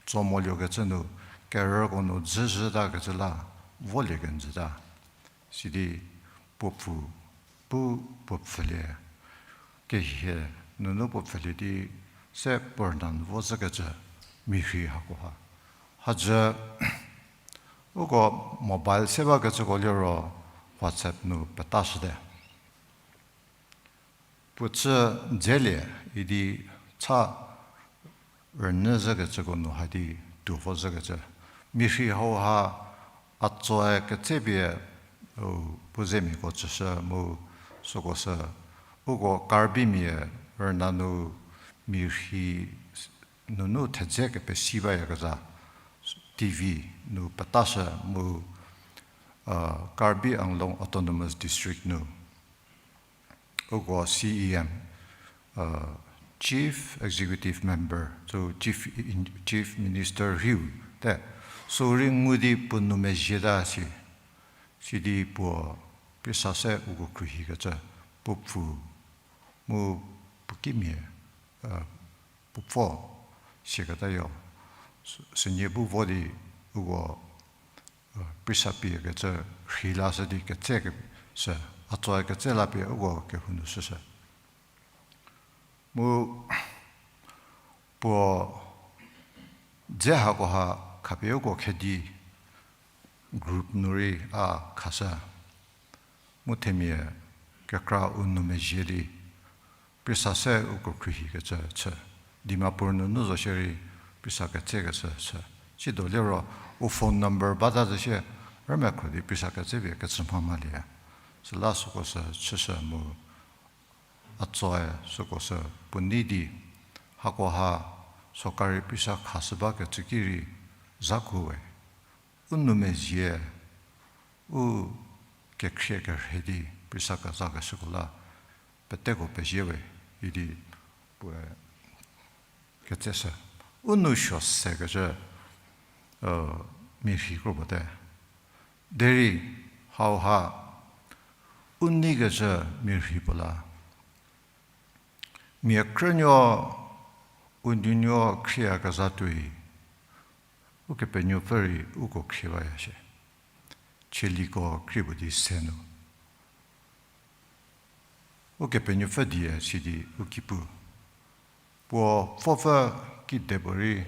tso moluokecü nu, kerüko nu dzüzhütakecü la volie kenjüta. Sidi puo pfü, pu puo pfhülie, kehie nunu puo pfhülie di se puo rüna nu vo zhükecü mirhi hakoha. Hajü uko mobile se bakecüko liro WhatsApp nu petashüte. Puo chü dzelie idi cha rünyü zhükecüko nu hadi tuo vo zhükecü. Mirhi hauha atsoe ketsepie, u, puo zemiako tsüshü mu süko sü, uko Karbimia rüna nu mirhi nunu thedze kepesi bayakezha T V nu petashü mu, Karbi Anglong Autonomous District nu uko C E M, Chief Executive Member, so Chief, Chief Minister rhiu te, sü rei ngu di puo nou mezhieta si, sidi puo prisa se uko khruohikecü, puo pfü mu puo kimia, puo pfo siaketayo, sünie bu vo di uko prisa piekecü rheilashü di ketse ke, sü, atsoe ketse la pie uko kehou nu shüshü. Mu puo dze hakoha khapie uko khedi group nu rei a khashü. Mu themia kekra u nou mezhie di prisa se uko khruohikecü chü. Dimapur nunu zo shierei prisa ketsekeshü chü. Sido liro u phone number bata zhü shie, rümekhro di prisa ketsepie kecü mha malie. Süla süko sü chüshü mu atsoe süko sü puo nei di, hakoha sorkari prisa khashü bakecü ki rei zhakuo we. U nou mezhie, u kekhrie kerhei di prisa kezakeshüko la peteko pezie we idi puoe ketseshü. U nou suo sekecü, mirhi kro puo te. Derei hauha u neikecü mirhi puo la mia krünuo u nuonuo khrieyakezha tuoi, Ukepenuopfü rei uko khrie baya shie. Chieliko khrie puo di se nu, Ukepenuopfü die sidi u ki pu. Puo pfopfü kidepuorei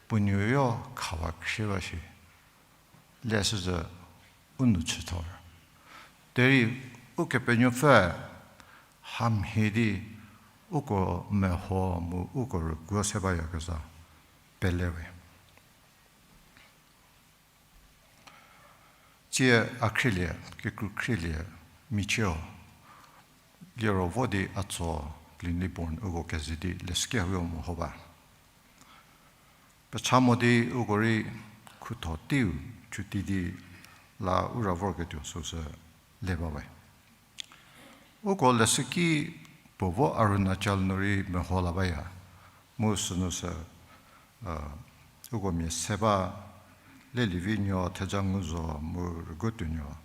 puo nuoyo khawa khrie ba shie. Leshüzhü u nou chüthor. Derei Ukepenuopfü hamhie di uko meho mu uko rüguo se bayakezha pele we. Tsie a khrielie, kekru khrielie, michieu, liro vo di a tso Glennie Bourne uko keze di leshüki hau meho ba. Pecha mo di uko rei khutho teiu chuti di la u ra vorketuo süsü le ba we. Uko leshüki puo vo Arunachal nu rei meho la baya. Mu sünu sü, uko mia se ba Lelievinuo, Thejanguzo mu Rüguotuonuo.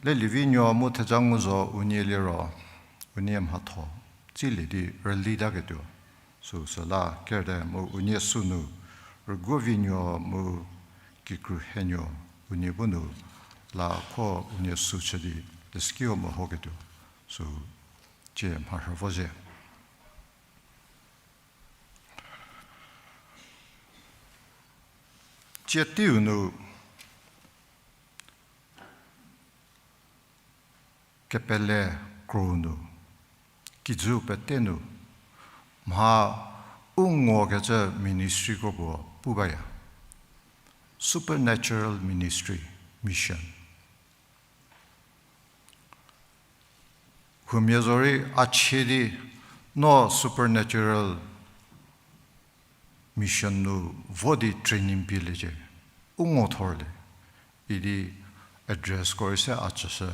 Lelievinuo mu Thejanguzo unie liro, unie mhatho tsilie di rülitaketuo süsü la kerte mu unie sünu Rüguovinuo mu Kikruhenuo unie bu nu la kho unie sü chü di leshükiu mehoketuo sü tsie mharhü vo zhie. Tsie teiu nu kepele kro nu, kijü pete nu, mha u ngokecü ministry kro puo pu baya. Supernatural ministry, mission. Huomia zorei a chie di no supernatural mission nu vo di training pieliecie. U ngo thorlie. idi address ko rei se a tsüshü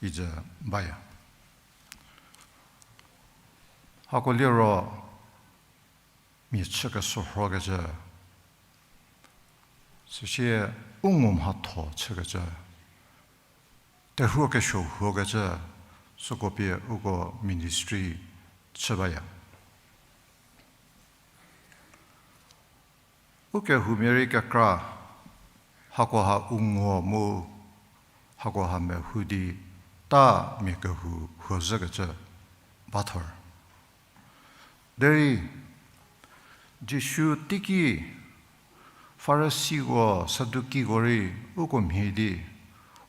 idi baya. Hako liro mia chü kesorhokecü, süsie u ngumhatho chükecü, terhuo kesuo huokecü, süko pie uko ministry chü baya. Ukehoumia rei kekra, hakoha u ngo mu, hakoha mehou di ta mia kehou huo zhükecü bathor. Derei, Jisu teiki Farisiko, Sadukiko rei uko mhie di,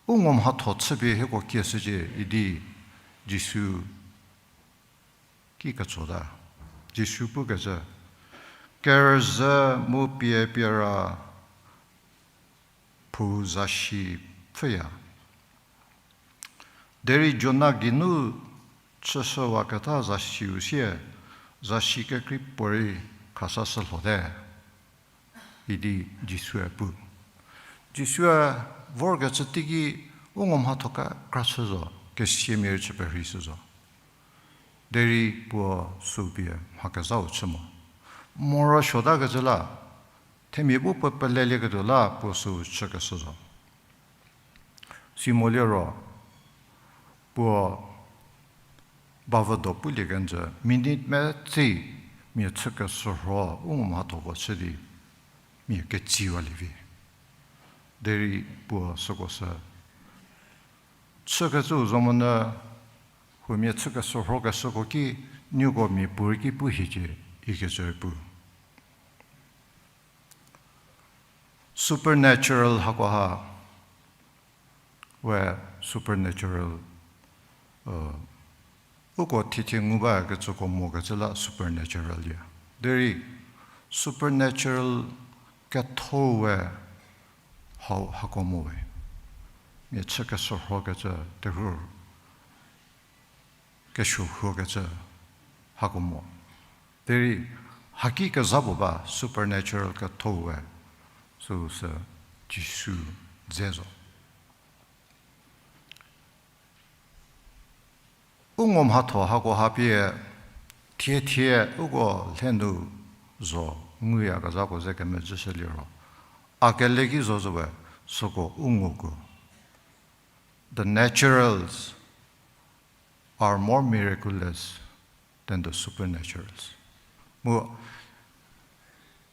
u ngumhatho chüpie hieko kieshücie idi Jisu ki ketsota. Jisu pukecü, kerüzhü mu pie piera phou zasi pfhüya. Derei Jona geinu chüshüwaketa zasiu sie, zasi kekrei puorei khasashü lhote idi Jisue pu. Jisue vorkecü teiki u ngumhatho kekra chü zo, kesiamia rei chü perheishü zo. Derei puo süu pie mha kezhau chü mo. Morosuotakecü la, themia bu puo pelelieketuo la puo süu chükeshü zo. Simo liro, puo bavüdo pulie kenjü, minute metsei mia chü kesorho u ngumhathoko chü di, mia ketsiwalie vi. Derei puo süko sü chükecü zo monyü, huomia chü kesorhokeshüko ki, nieko mia puorei ki pu hiecie, ikecü pu. Supernatural hakoha, we supernatural, uko thiethie ngu bakecüko mokecü la supernatural ya. Derei supernatural ketho we hau hako mo we. Mia chü kesorhokecü terhuo kesuo huokecü hako mo. Derei haki kezha puo ba supernatural ketho we, süu sü Jisu dze zo. U ngumhatho hakoha pie thiethie uko lhenu zo nguyakezhako ze kemezhüshü liro, a kele ki zo zo we süko u nguko. The naturals are more miraculous than the supernaturals. Mu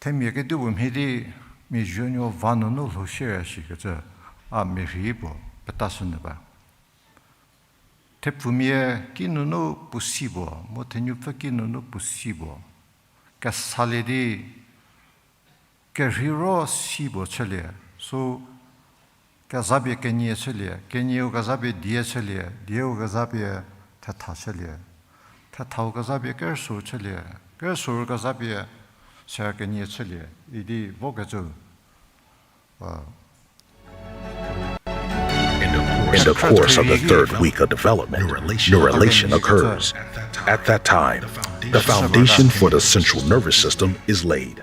themia kedipuo mhie di mia zuonuo va nunu lhou shierei shikecü a mia rhei puo petashünyü ba. Thepfumia ki nunu puo si puo, mu thenupfü ki nunu puo si puo, kesalie di kerheiro si puo chülie, sü kezapie kenie chülie, kenieu kezapie die chülie, dieu kezapie thetha chülie, thethau kezapie kerüsou chülie, kerüsou kezapie ser kenie chülie idi vokecü, In the course of the third week of development, neurulation occurs. At that time, the foundation for the central nervous system is laid.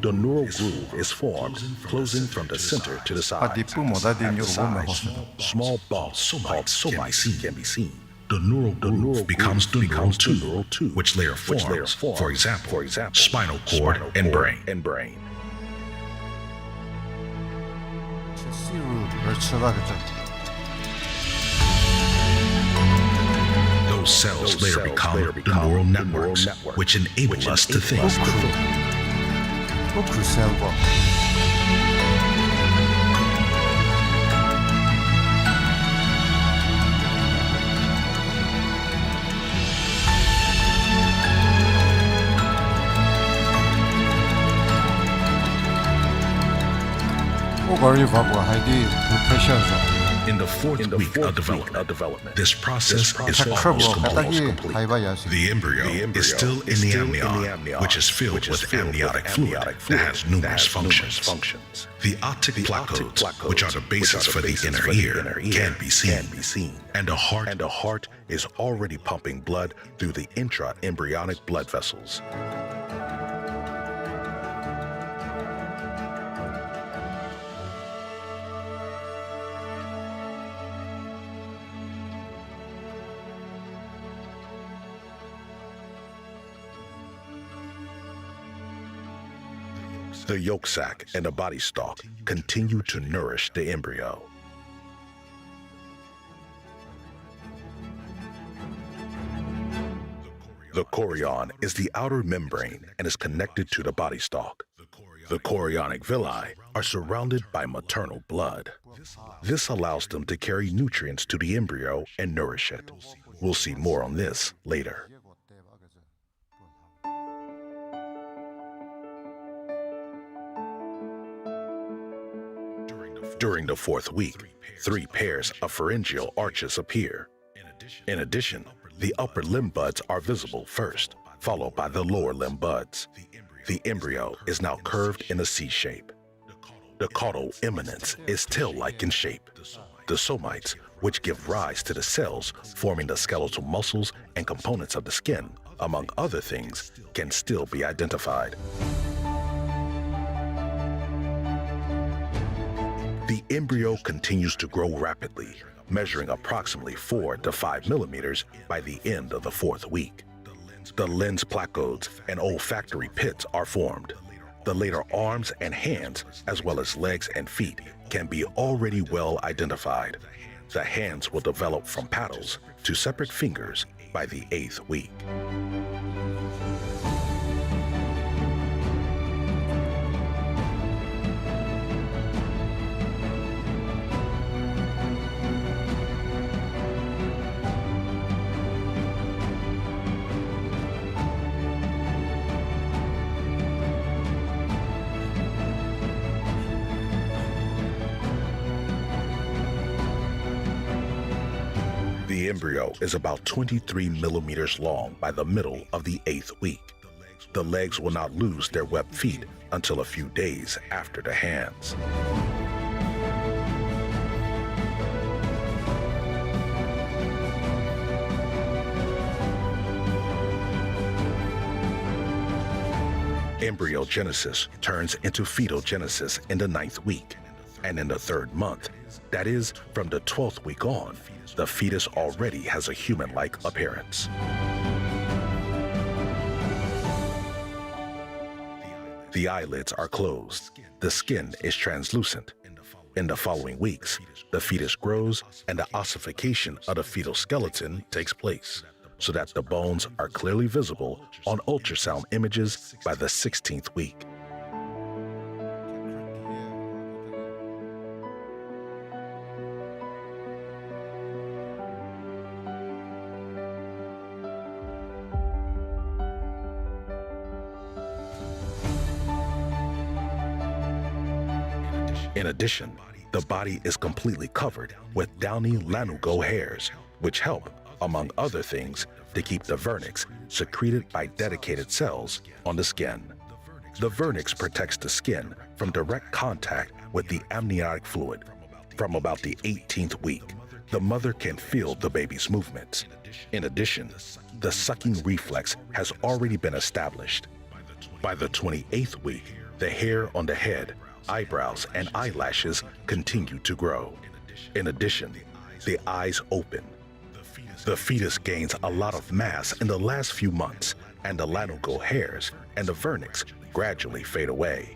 The neural groove is formed, closing from the center to the sides. At the sides, small bumps called somites can be seen. The neural groove becomes the neural tooth, which later forms, for example, spinal cord and brain. Those cells later become the neural networks, which enable us to think. In the fourth week of development, this process is almost complete. The embryo is still in the amnion, which is filled with amniotic fluid that has numerous functions. The otic placodes, which are the basis for the inner ear, can be seen, and the heart is already pumping blood through the intraembryonic blood vessels. The yolk sac and the body stalk continue to nourish the embryo. The chorion is the outer membrane and is connected to the body stalk. The chorionic villi are surrounded by maternal blood. This allows them to carry nutrients to the embryo and nourish it. We'll see more on this later. During the fourth week, three pairs of pharyngeal arches appear. In addition, the upper limb buds are visible first, followed by the lower limb buds. The embryo is now curved in a C shape. The caudal eminence is tail-like in shape. The somites, which give rise to the cells forming the skeletal muscles and components of the skin, among other things, can still be identified. The embryo continues to grow rapidly, measuring approximately four to five millimeters by the end of the fourth week. The lens placodes and olfactory pits are formed. The later arms and hands, as well as legs and feet, can be already well identified. The hands will develop from paddles to separate fingers by the eighth week. The embryo is about twenty-three millimeters long by the middle of the eighth week. The legs will not lose their webbed feet until a few days after the hands. Embryogenesis turns into fetogenesis in the ninth week, and in the third month, that is, from the twelfth week on, the fetus already has a human-like appearance. The eyelids are closed. The skin is translucent. In the following weeks, the fetus grows and the ossification of the fetal skeleton takes place, so that the bones are clearly visible on ultrasound images by the sixteenth week. In addition, the body is completely covered with downy lanugo hairs, which help, among other things, to keep the vernix, secreted by dedicated cells, on the skin. The vernix protects the skin from direct contact with the amniotic fluid. From about the eighteenth week, the mother can feel the baby's movements. In addition, the sucking reflex has already been established. By the twenty-eighth week, the hair on the head, eyebrows, and eyelashes continue to grow. In addition, the eyes open. The fetus gains a lot of mass in the last few months, and the lanugo hairs and the vernix gradually fade away.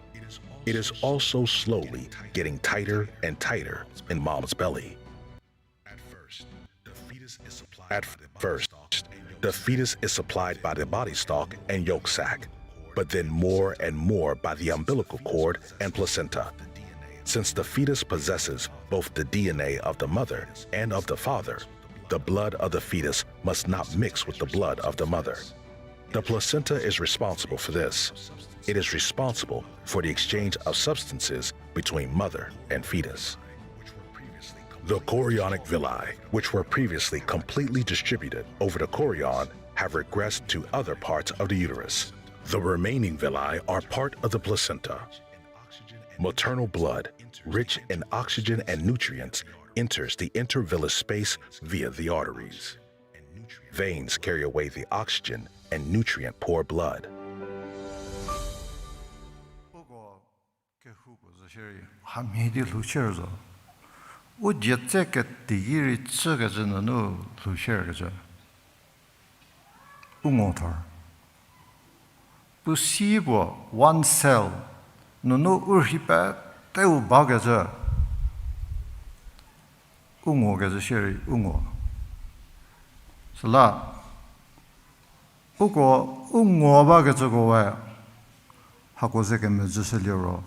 It is also slowly getting tighter and tighter in mom's belly. At first, the fetus is supplied by the body stalk and yolk sac, but then more and more by the umbilical cord and placenta. Since the fetus possesses both the D N A of the mother and of the father, the blood of the fetus must not mix with the blood of the mother. The placenta is responsible for this. It is responsible for the exchange of substances between mother and fetus. The chorionic villi, which were previously completely distributed over the chorion, have regressed to other parts of the uterus. The remaining villi are part of the placenta. Maternal blood, rich in oxygen and nutrients, enters the intervillous space via the arteries. Veins carry away the oxygen and nutrient-poor blood. Uko kehoupuo zo shierei, hamhie di lhou shier zo. U dietse keteiki rei chükecü nunu lhou shierkecü. U ngo thor. Puo si puo one cell, Nunu u rhi peteu bakecü, u ngokecü shierei u ngo. Süla, uko u ngo bakecüko we, hako ze kemezhüshü liro,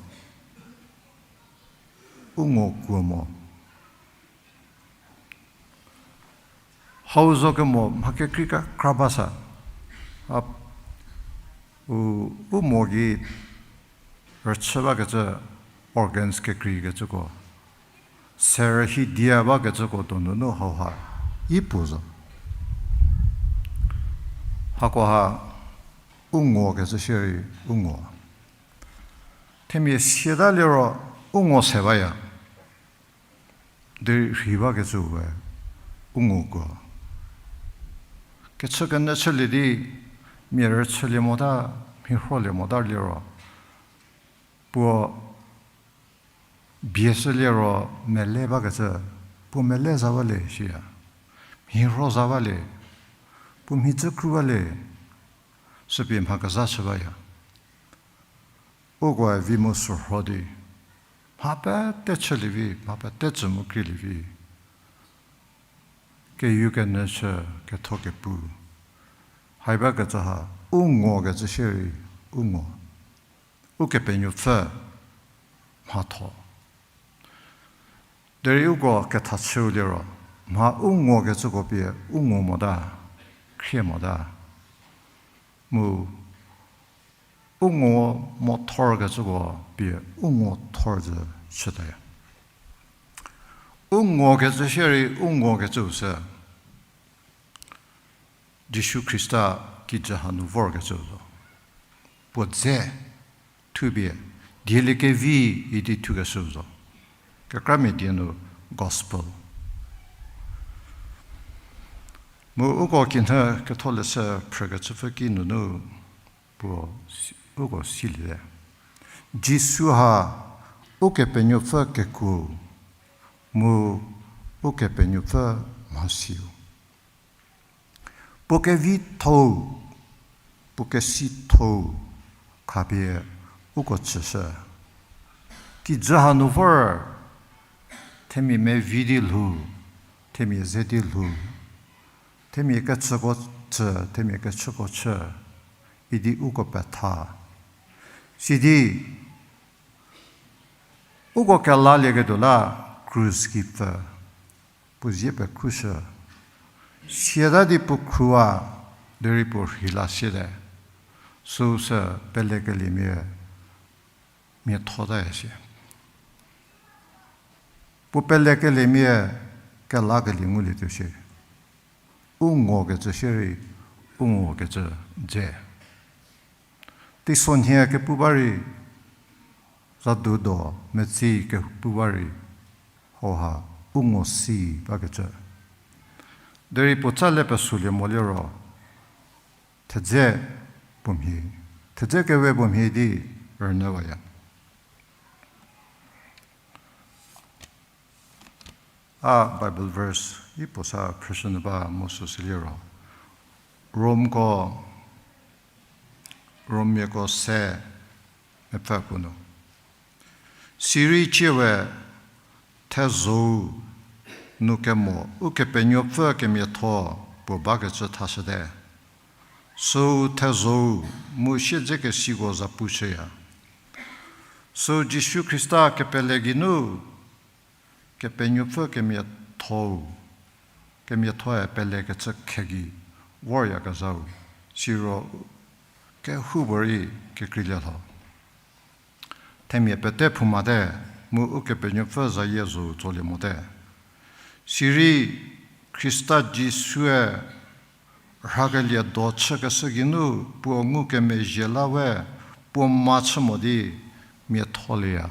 u ngo kuo mo. Hau zo kemo mha kekrei kekra ba sa. A, u, u mo gei rüchü bakecü organs kekreikecüko, se rühi dia bakecüko donu nu hauha i puo zo. Hakoha u ngokecü shierei u ngo. Themia siata liro u ngo se baya. Derei rhi bakecüe u ngo kuo. Kechükenyü chülie di, mia rüchülie mota, mhirholie mota liro, puo bieshü liro mele bakecü, puo mele za bale shiya. Mhirho za bale, puo mhidzü kru bale, süpie mha kezha chü baya. Ukoe vi mu sürho di, mha pete chülie vi, mha pete tsü mu kreilie vi. Keyukenyü chü, ketho kepu. Hai bakecü ha, u ngokecü shierei u ngo. Ukepenuopfü mhatho. Derei uko kethachüu liro, mha u ngokecüko pie u ngo mota, khrie mota. Mu u ngo mo thorkecüko pie u ngo thor zü chütaya. U ngokecü shierei u ngokecüu sü Jisu Khrista kijü hanu vorkecüu zo. Puo dze thupie, dieliekevi idi thukeshüu zo. Kekramia die nu gospel. Mu uko kinhie Ketholeshü phrükecüpfü ki nunu puo si-, uko siliete. Jisu ha Ukepenuopfü kekuo, mu Ukepenuopfü mhasiu. Puo kevitho-u, puo kesitho-u khapie uko chüshü. Kijü hanu vor, themia mevi di lhou, themia ze di lhou, themia kechüko chü, themia kechüko chü, idi uko petha. Sidi, uko kelalieketuo la krus gei pfü, puo zie pekrushü. Siata di puo khrua, derei puo rheila siete. Süu sü pelekeliemia miathota ya shie. Puo pelekeliemia kelakelie ngulietuo shie. U ngokecü shierei, u ngokecü dze. Teisonhie kepu ba rei, zadudo metsi kepu ba rei, hauha u ngo si bakecü. Derei puo tsa le pesulie mo liro, thedze puo mhie, thedze kewe puo mhie di rünyüwaya. A Bible verse i puo sa phrüshünyü ba mu süsü liro, Romko, Romiako se mepfü puo nu, sirei tsie we thezho-u nu kemo Ukepenuopfü kemiatho puo bakecü thashüte. Süu thezho-u mu siedzekesiko zapu chüya. Süu Jisu Khrista kepele geinu Kepenuopfü kemiatho-u, kemiathoe pelekecü khe gei voryakezhau, siro kehoupuorei kekreilie lho. Themia pete phoumate, mu Ukepenuopfü zayie zo tsolie mote. Sirei Khrista Jisue rhakelie do chükeshü geinu puo ngukemezhie la we puo mhachü mo di miatholieya.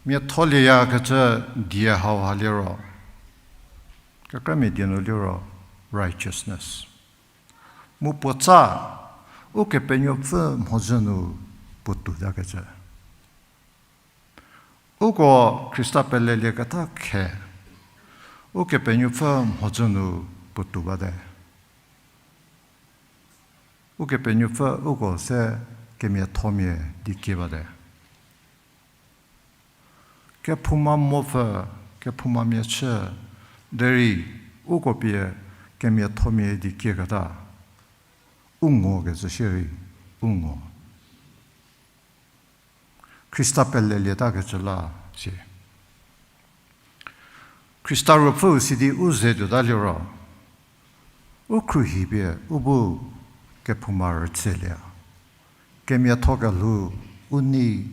Miatholieyakecü die hauha liro, kekramia die nu liro righteousness. Mu puotsa, Ukepenuopfü mhodzü nu puotou takecü. Uko Khrista pelelieketa khe, Ukepenuopfü mhodzü nu puotou bate. Ukepenuopfü uko se kemiathomia di kie bate. Kephouma mopfü, kephoumamia chü, derei uko pie kemiathomia di kieketa, u ngokecü shierei, u ngo. Khrista pelelieta kecü la, sie. Khrista Ruopfüu sidi u ze tuota liro, u khruohi pie u bu kephouma rütselie. Kemiatho kelhou u nei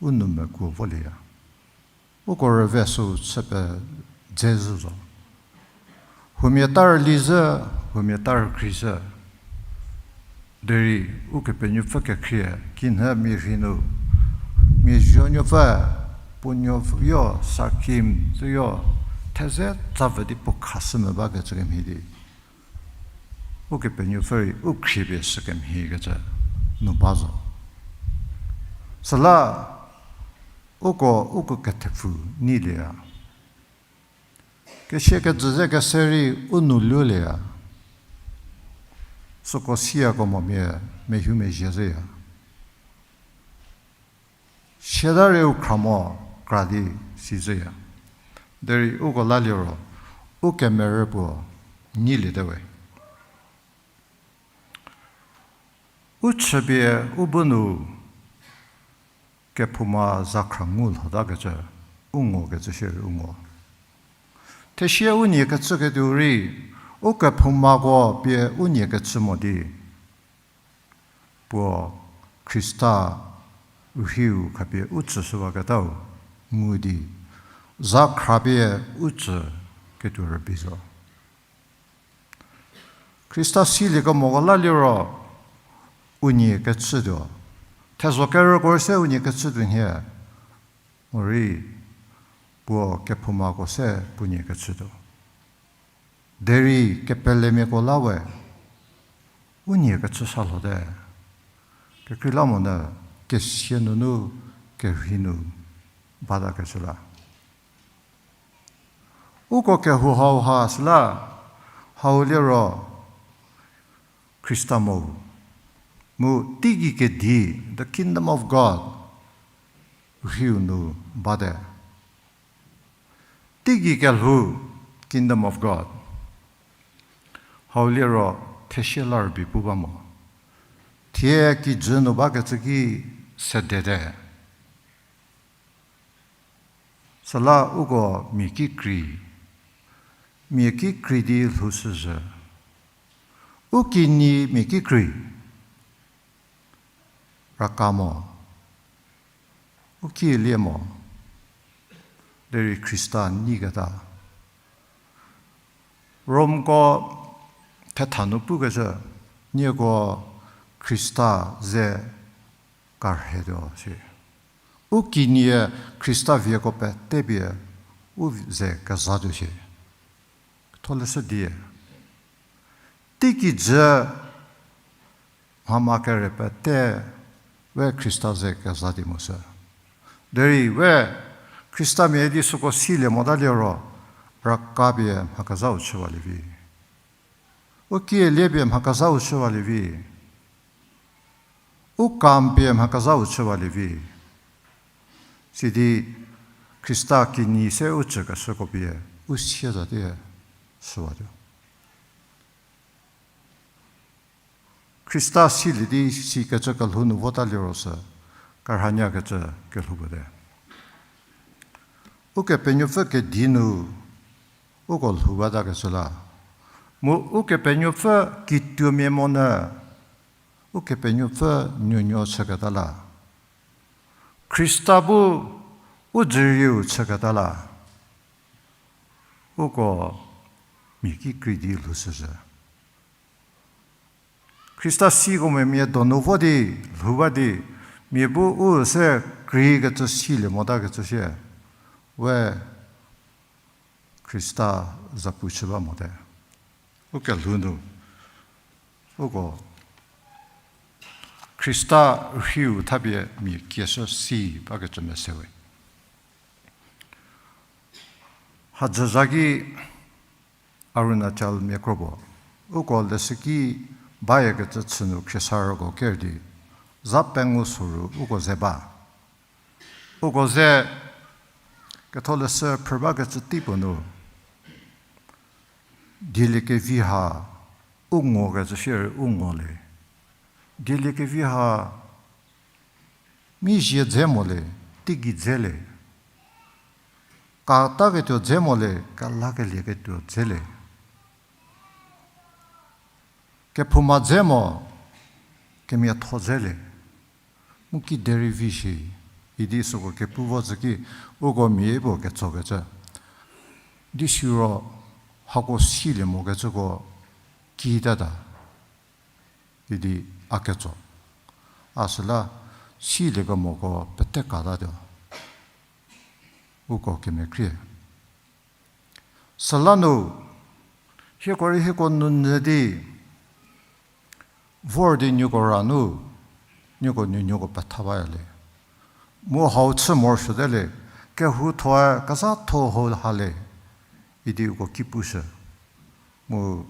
u nou mekuo volie. Uko rüve süu chü pie dze zhü zo. Huomia ta rüli zhü, huomia ta rükri zhü. Derei Ukepenuopfü kekhrie, kinhü mia rhei nu, mia zuonuopfü, puonuoyo, sarkim, züyo, theze tsa vü di puo khashü mü bakecü kemhie di. Ukepenuopfü rei u khrie pie sü kemhiekecü nu ba zo. Süla, uko, uko kethepfu neilieya. Kesia kejü ze kese rei u nou lulieya. Süko siyako momia mehoumezhie zhüya. Siata rei u khra mo kra di si zhüya. Derei uko la liro, u kemerü puo neiliete we. U chüpie u bu nu kephouma zakhra ngu lhotakecü, u ngokecü shierei u ngo. Thesie u nie kechüketuo rei, u kephoumako pie u nie kechü mo di, puo Khrista rhiu khapie u tsüshüwaketau ngu di, zakhra pie u tsü ketuo rübei zo. Khrista siliekemoko la liro, u nie kechütuo. Thezho kerüko se u nie kechütuo nhie. Morei, puo kephoumako se puo nie kechütuo. Derei kepelemiako la we, u nie kechü sa lhote. Kekreilamonyü kesia nunu kerhei nu batakecü la. Uko kehou hauha süla, hau liro Khrista mo. Mu teigei kedi, the kingdom of God, rhiu nu bate. Teigei kelhou, kingdom of God. Hau liro thesie la rübei pu ba mo. Thie kijü nu bakecü ki sedete. Süla uko mia ki krei, mia ki krei di lhoushüzhü. U kinyi mia ki krei, raka mo, u kielie mo, derei Khrista nyiketa. Romko thetha nu pukecü, nieko Khrista ze karhetuo si. U kinyie Khrista vieko petepie u ze kezatuo si. Tholeshü die. Teikijü mhama kere pete we Khrista ze keza di mo sü. Derei we Khristamia di süko silie mota liro, raka pie mha kezau chüwalie vi. U kielie pie mha kezau chüwalie vi. U kam pie mha kezau chüwalie vi. Sidi Khrista kinyi se u chükeshüko pie u sie za di süwatuo. Khrista silie di sikecü kelhou nu vota liro sü, kerhanyakecü kelhou bate. Ukepenuopfü kedi nu uko lhou batakecü la. Mu Ukepenuopfü kituomia monyü, Ukepenuopfü nuonuo chüketa la. Khrista bu u dzürieu chüketa la. Uko mia ki krei di lhoushüzhü. Khrista siko mia donu vo di, lhou ba di, mia bu u se kreikecü silie motakecü sie, we Khrista zapu chü ba mote. U kelhou nu, uko Khrista rhiu thapie mia kieshü si bakecü mese we. Hadzü zha ki Arunachal mia kro puo, uko leshüki bayakecü chü nu khriesarüko ker di, za pengu soru uko ze ba. Uko ze ketholeshü phrü bakecü tei puo nu, dieliekevi ha u ngokecü shierei u ngo le. Dieliekevi ha mi zie dze mo le, teigei dze le. Kataketuo dze mo le, kelakelieketuo dze le. Kephouma dze mo, kemiatho dze le. Mu kiderei vi shi, idi süko kepu vo zhü ki, uko mia puo ketsokecü. Di siro hako silie mokecüko kitata. Idi a ketso. A süla siliekemoko pete katatuo. Uko kemekhrie. Süla nu, hieko rei hieko nunu di, vor di nieko ra nu, nieko nuonuoko petha baya le. Mu hau chü morosuote le, kehouthoe kezhatho ho ha le, idi uko ki pushü. Mu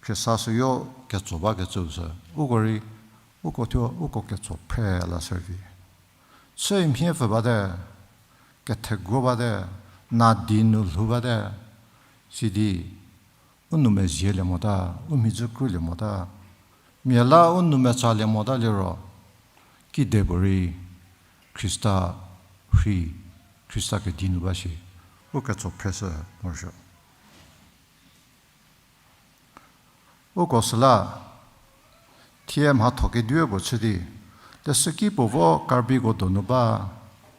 Khrista süyo ketso bakecüu sü, uko rei, uko thuo, uko ketso phre la shü vi. Chü mhie pfü bate, ketheguo bate, nadi nu lhou bate, sidi, u nou mezielie mota, u mhidzü krulie mota, mia la u nou metsalie mota liro, kidepuorei Khrista rhi, Khrista kedi nu ba shi, u ketso phreshü morosuo. Uko süla, thie mhatho kedipuo chü di, leshüki puo vo Karbiko donu ba,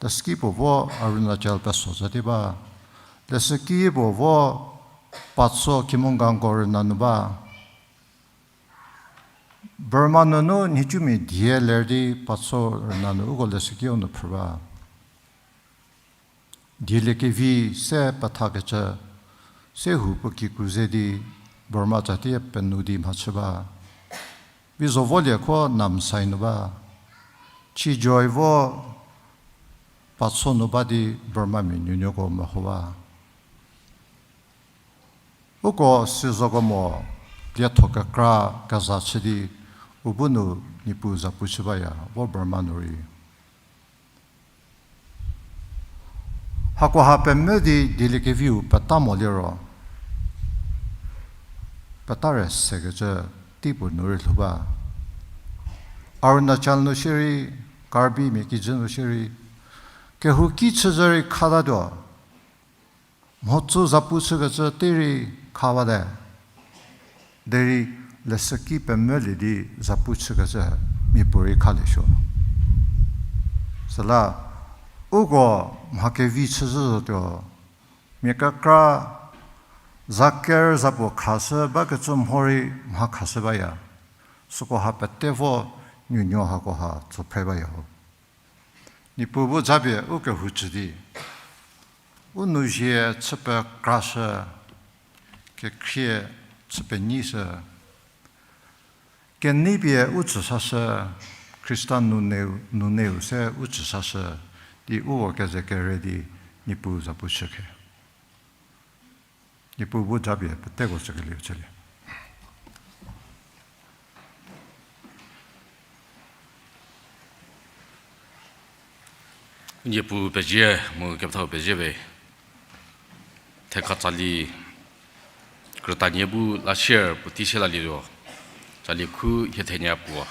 leshüki puo vo Arunachal peso zhü di ba, leshüki puo vo Patso Kimonganko rüna nu ba, Burma nunu nhicumia die ler di Patso rüna nu uko leshükiu nu phrü ba. Dieliekevi se pethakecü, se hu puo kikru ze di Burma tsatie penuo di mhachü ba. Vizo volie kho Namsai nu ba. Chijoi vo Patso nu ba di Burmamia nuonuoko meho ba. Uko sizokemo lietho kekra keza chü di u bu nu Niepuu zapu chü baya, vo Burma nu rei. Hakoha pemvü di dieliekeviu peta mo liro, peta re sekecü teipuo nu rei lhou ba. Arunachal nu shierei, Karbimia kijü nu shierei, kehouki chüzhü rei khatatuo. Mhodzü zapu chükecü tei rei kha bate. Derei leshüki pemvülie di zapu chükecü mia puorei khaliesuo. Süla uko mha kevi chüzhü zotuo, mia kekra za ker zapuo khashü bakecü mho rei mha khashü baya. Süko ha pete vo nuonuo hakoha tso phre baya ho. Niepuu bu japie u kehou chü di, u nou zie chü pekrashü, kekhrie chü penyishü, kenei pie u tsüsashü, Khrista nuneu, nuneu se u tsüsashü, di uko keze kere di Niepuu zapu chü khe. Niepuu bu japie peteko chükelieu chülie. Niepuu pezie mu kepethau pezie we. Thekha tsali krütanie bu la share puotei se lalietuo. Tsali khu hie thenie puo.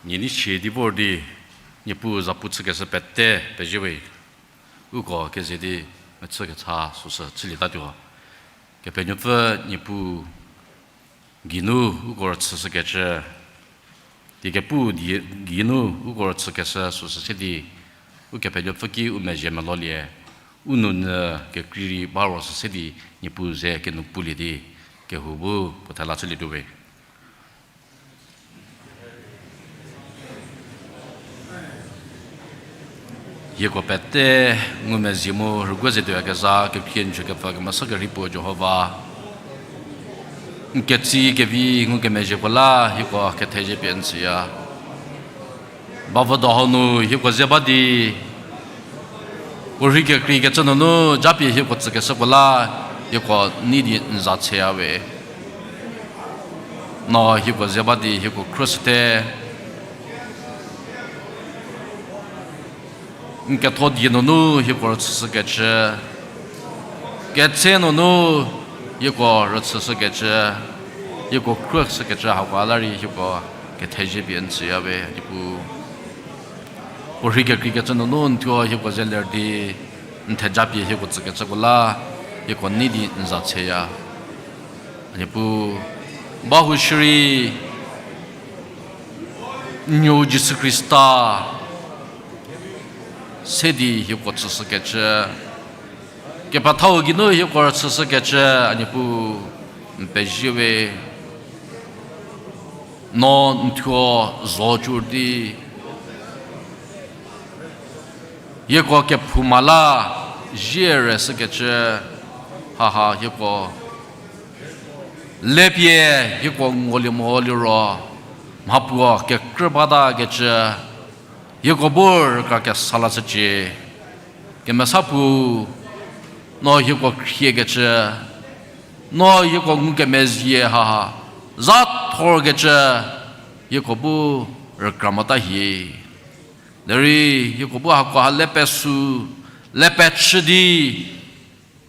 Nie nei chie di vor di, Niepuu zapu chükeshü pete pezie we. Uko keze di mechü kecha süsü chülietatuo. Kepenuopfü Niepuu geinu uko rüchüshükecü, die kepu die geinu uko rüchükeshü süsü se di, Ukepenuopfü ki u mezhie melolie, u nounyü kekrei rei ba ro süsü se di, Niepuu ze kenu pulie di, kehou bu puo thela chülietuo we. Hieko pete ngumezhie mu rüguo ze tuoyakezha kekhrie n jü kepfü kemesa kerhei puo Jihova, n ketsie kevi ngukemezhieko la hieko kethezie pie n tsüya. Bavüdo hau nu hieko ze ba di, puo rhei kekreikecü nunu japie hieko tsükeshüko la hieko nei di n za tsheya we. No hieko ze ba di hieko khrüshüte. N ketho die nunu hieko rüchüshükecü, ketse nunu hieko rüchüshükecü, hieko khrüshükecü hako la rei hieko kethezie pie n tsüya we, Niepuu. Puo rhei kekreikecü nunu n thuo hieko ze ler di, n theja pie hieko tsükecüko la hieko nei di n za tsheya. Niepuu, bahou shierei n nuou Jisu Khrista se di hieko tsüshükecü, kepethau geinu hieko rüchüshükecü, a Niepuu, n pezie we. No n thuo zo cü di hieko kephouma la zie reshükecü, haha hieko lepie hieko ngulie mo liro, mhapuo kekrü batakecü, hieko bu rükra kesa lashücie. Kemesa Puo, no hieko khriekecü, no hieko ngukemezhie ha, za thorkecü, hieko bu rükra mota hie. Derei hieko bu hakoha le pesu, le pechü di,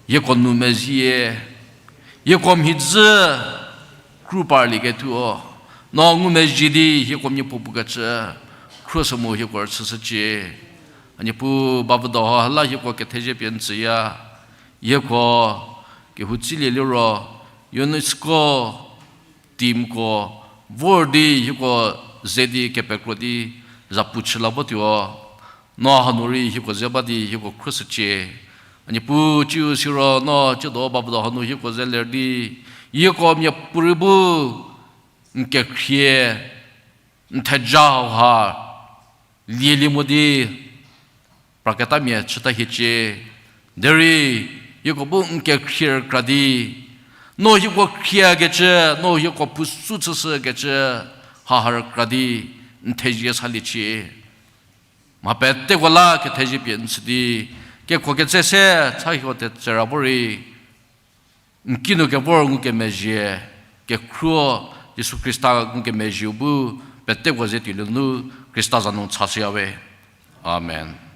hieko nou mezhie, hieko mhidzü kru parlieketuo, no ngumezhie di hieko mia puo pukecü, khrüshü mu hieko rüchüshücie. A Niepuu, bavüdo ha la hieko kethezie pie n tsüya, hieko kehoutsülie liro, UNESCO teamko vor di hieko ze di kepekro di zapu chü la votuo. No hanu rei hieko ze ba di hieko khrüshücie. A Niepuu, ciu siro no tsiedo bavüdo hanu hieko ze ler di, hieko miapuorei bu n kekhrie, n theja hauha lielie mo di praketamia chüta hiecie. Derei hieko bu n kekhrie rükra di, no hieko khriekecü, no hieko phusu chüshükecü, haha rükra di n thezie saliecie. Mha peteko la kethezie pie n tsü di, kekuo ketse se cha hieko tetsera vorei n kinu kevor ngukemezhie, kekhruo Jisu Khrista ngukemezhieu bu peteko ze tuolienu Khrista za nu chashüya we. Amen.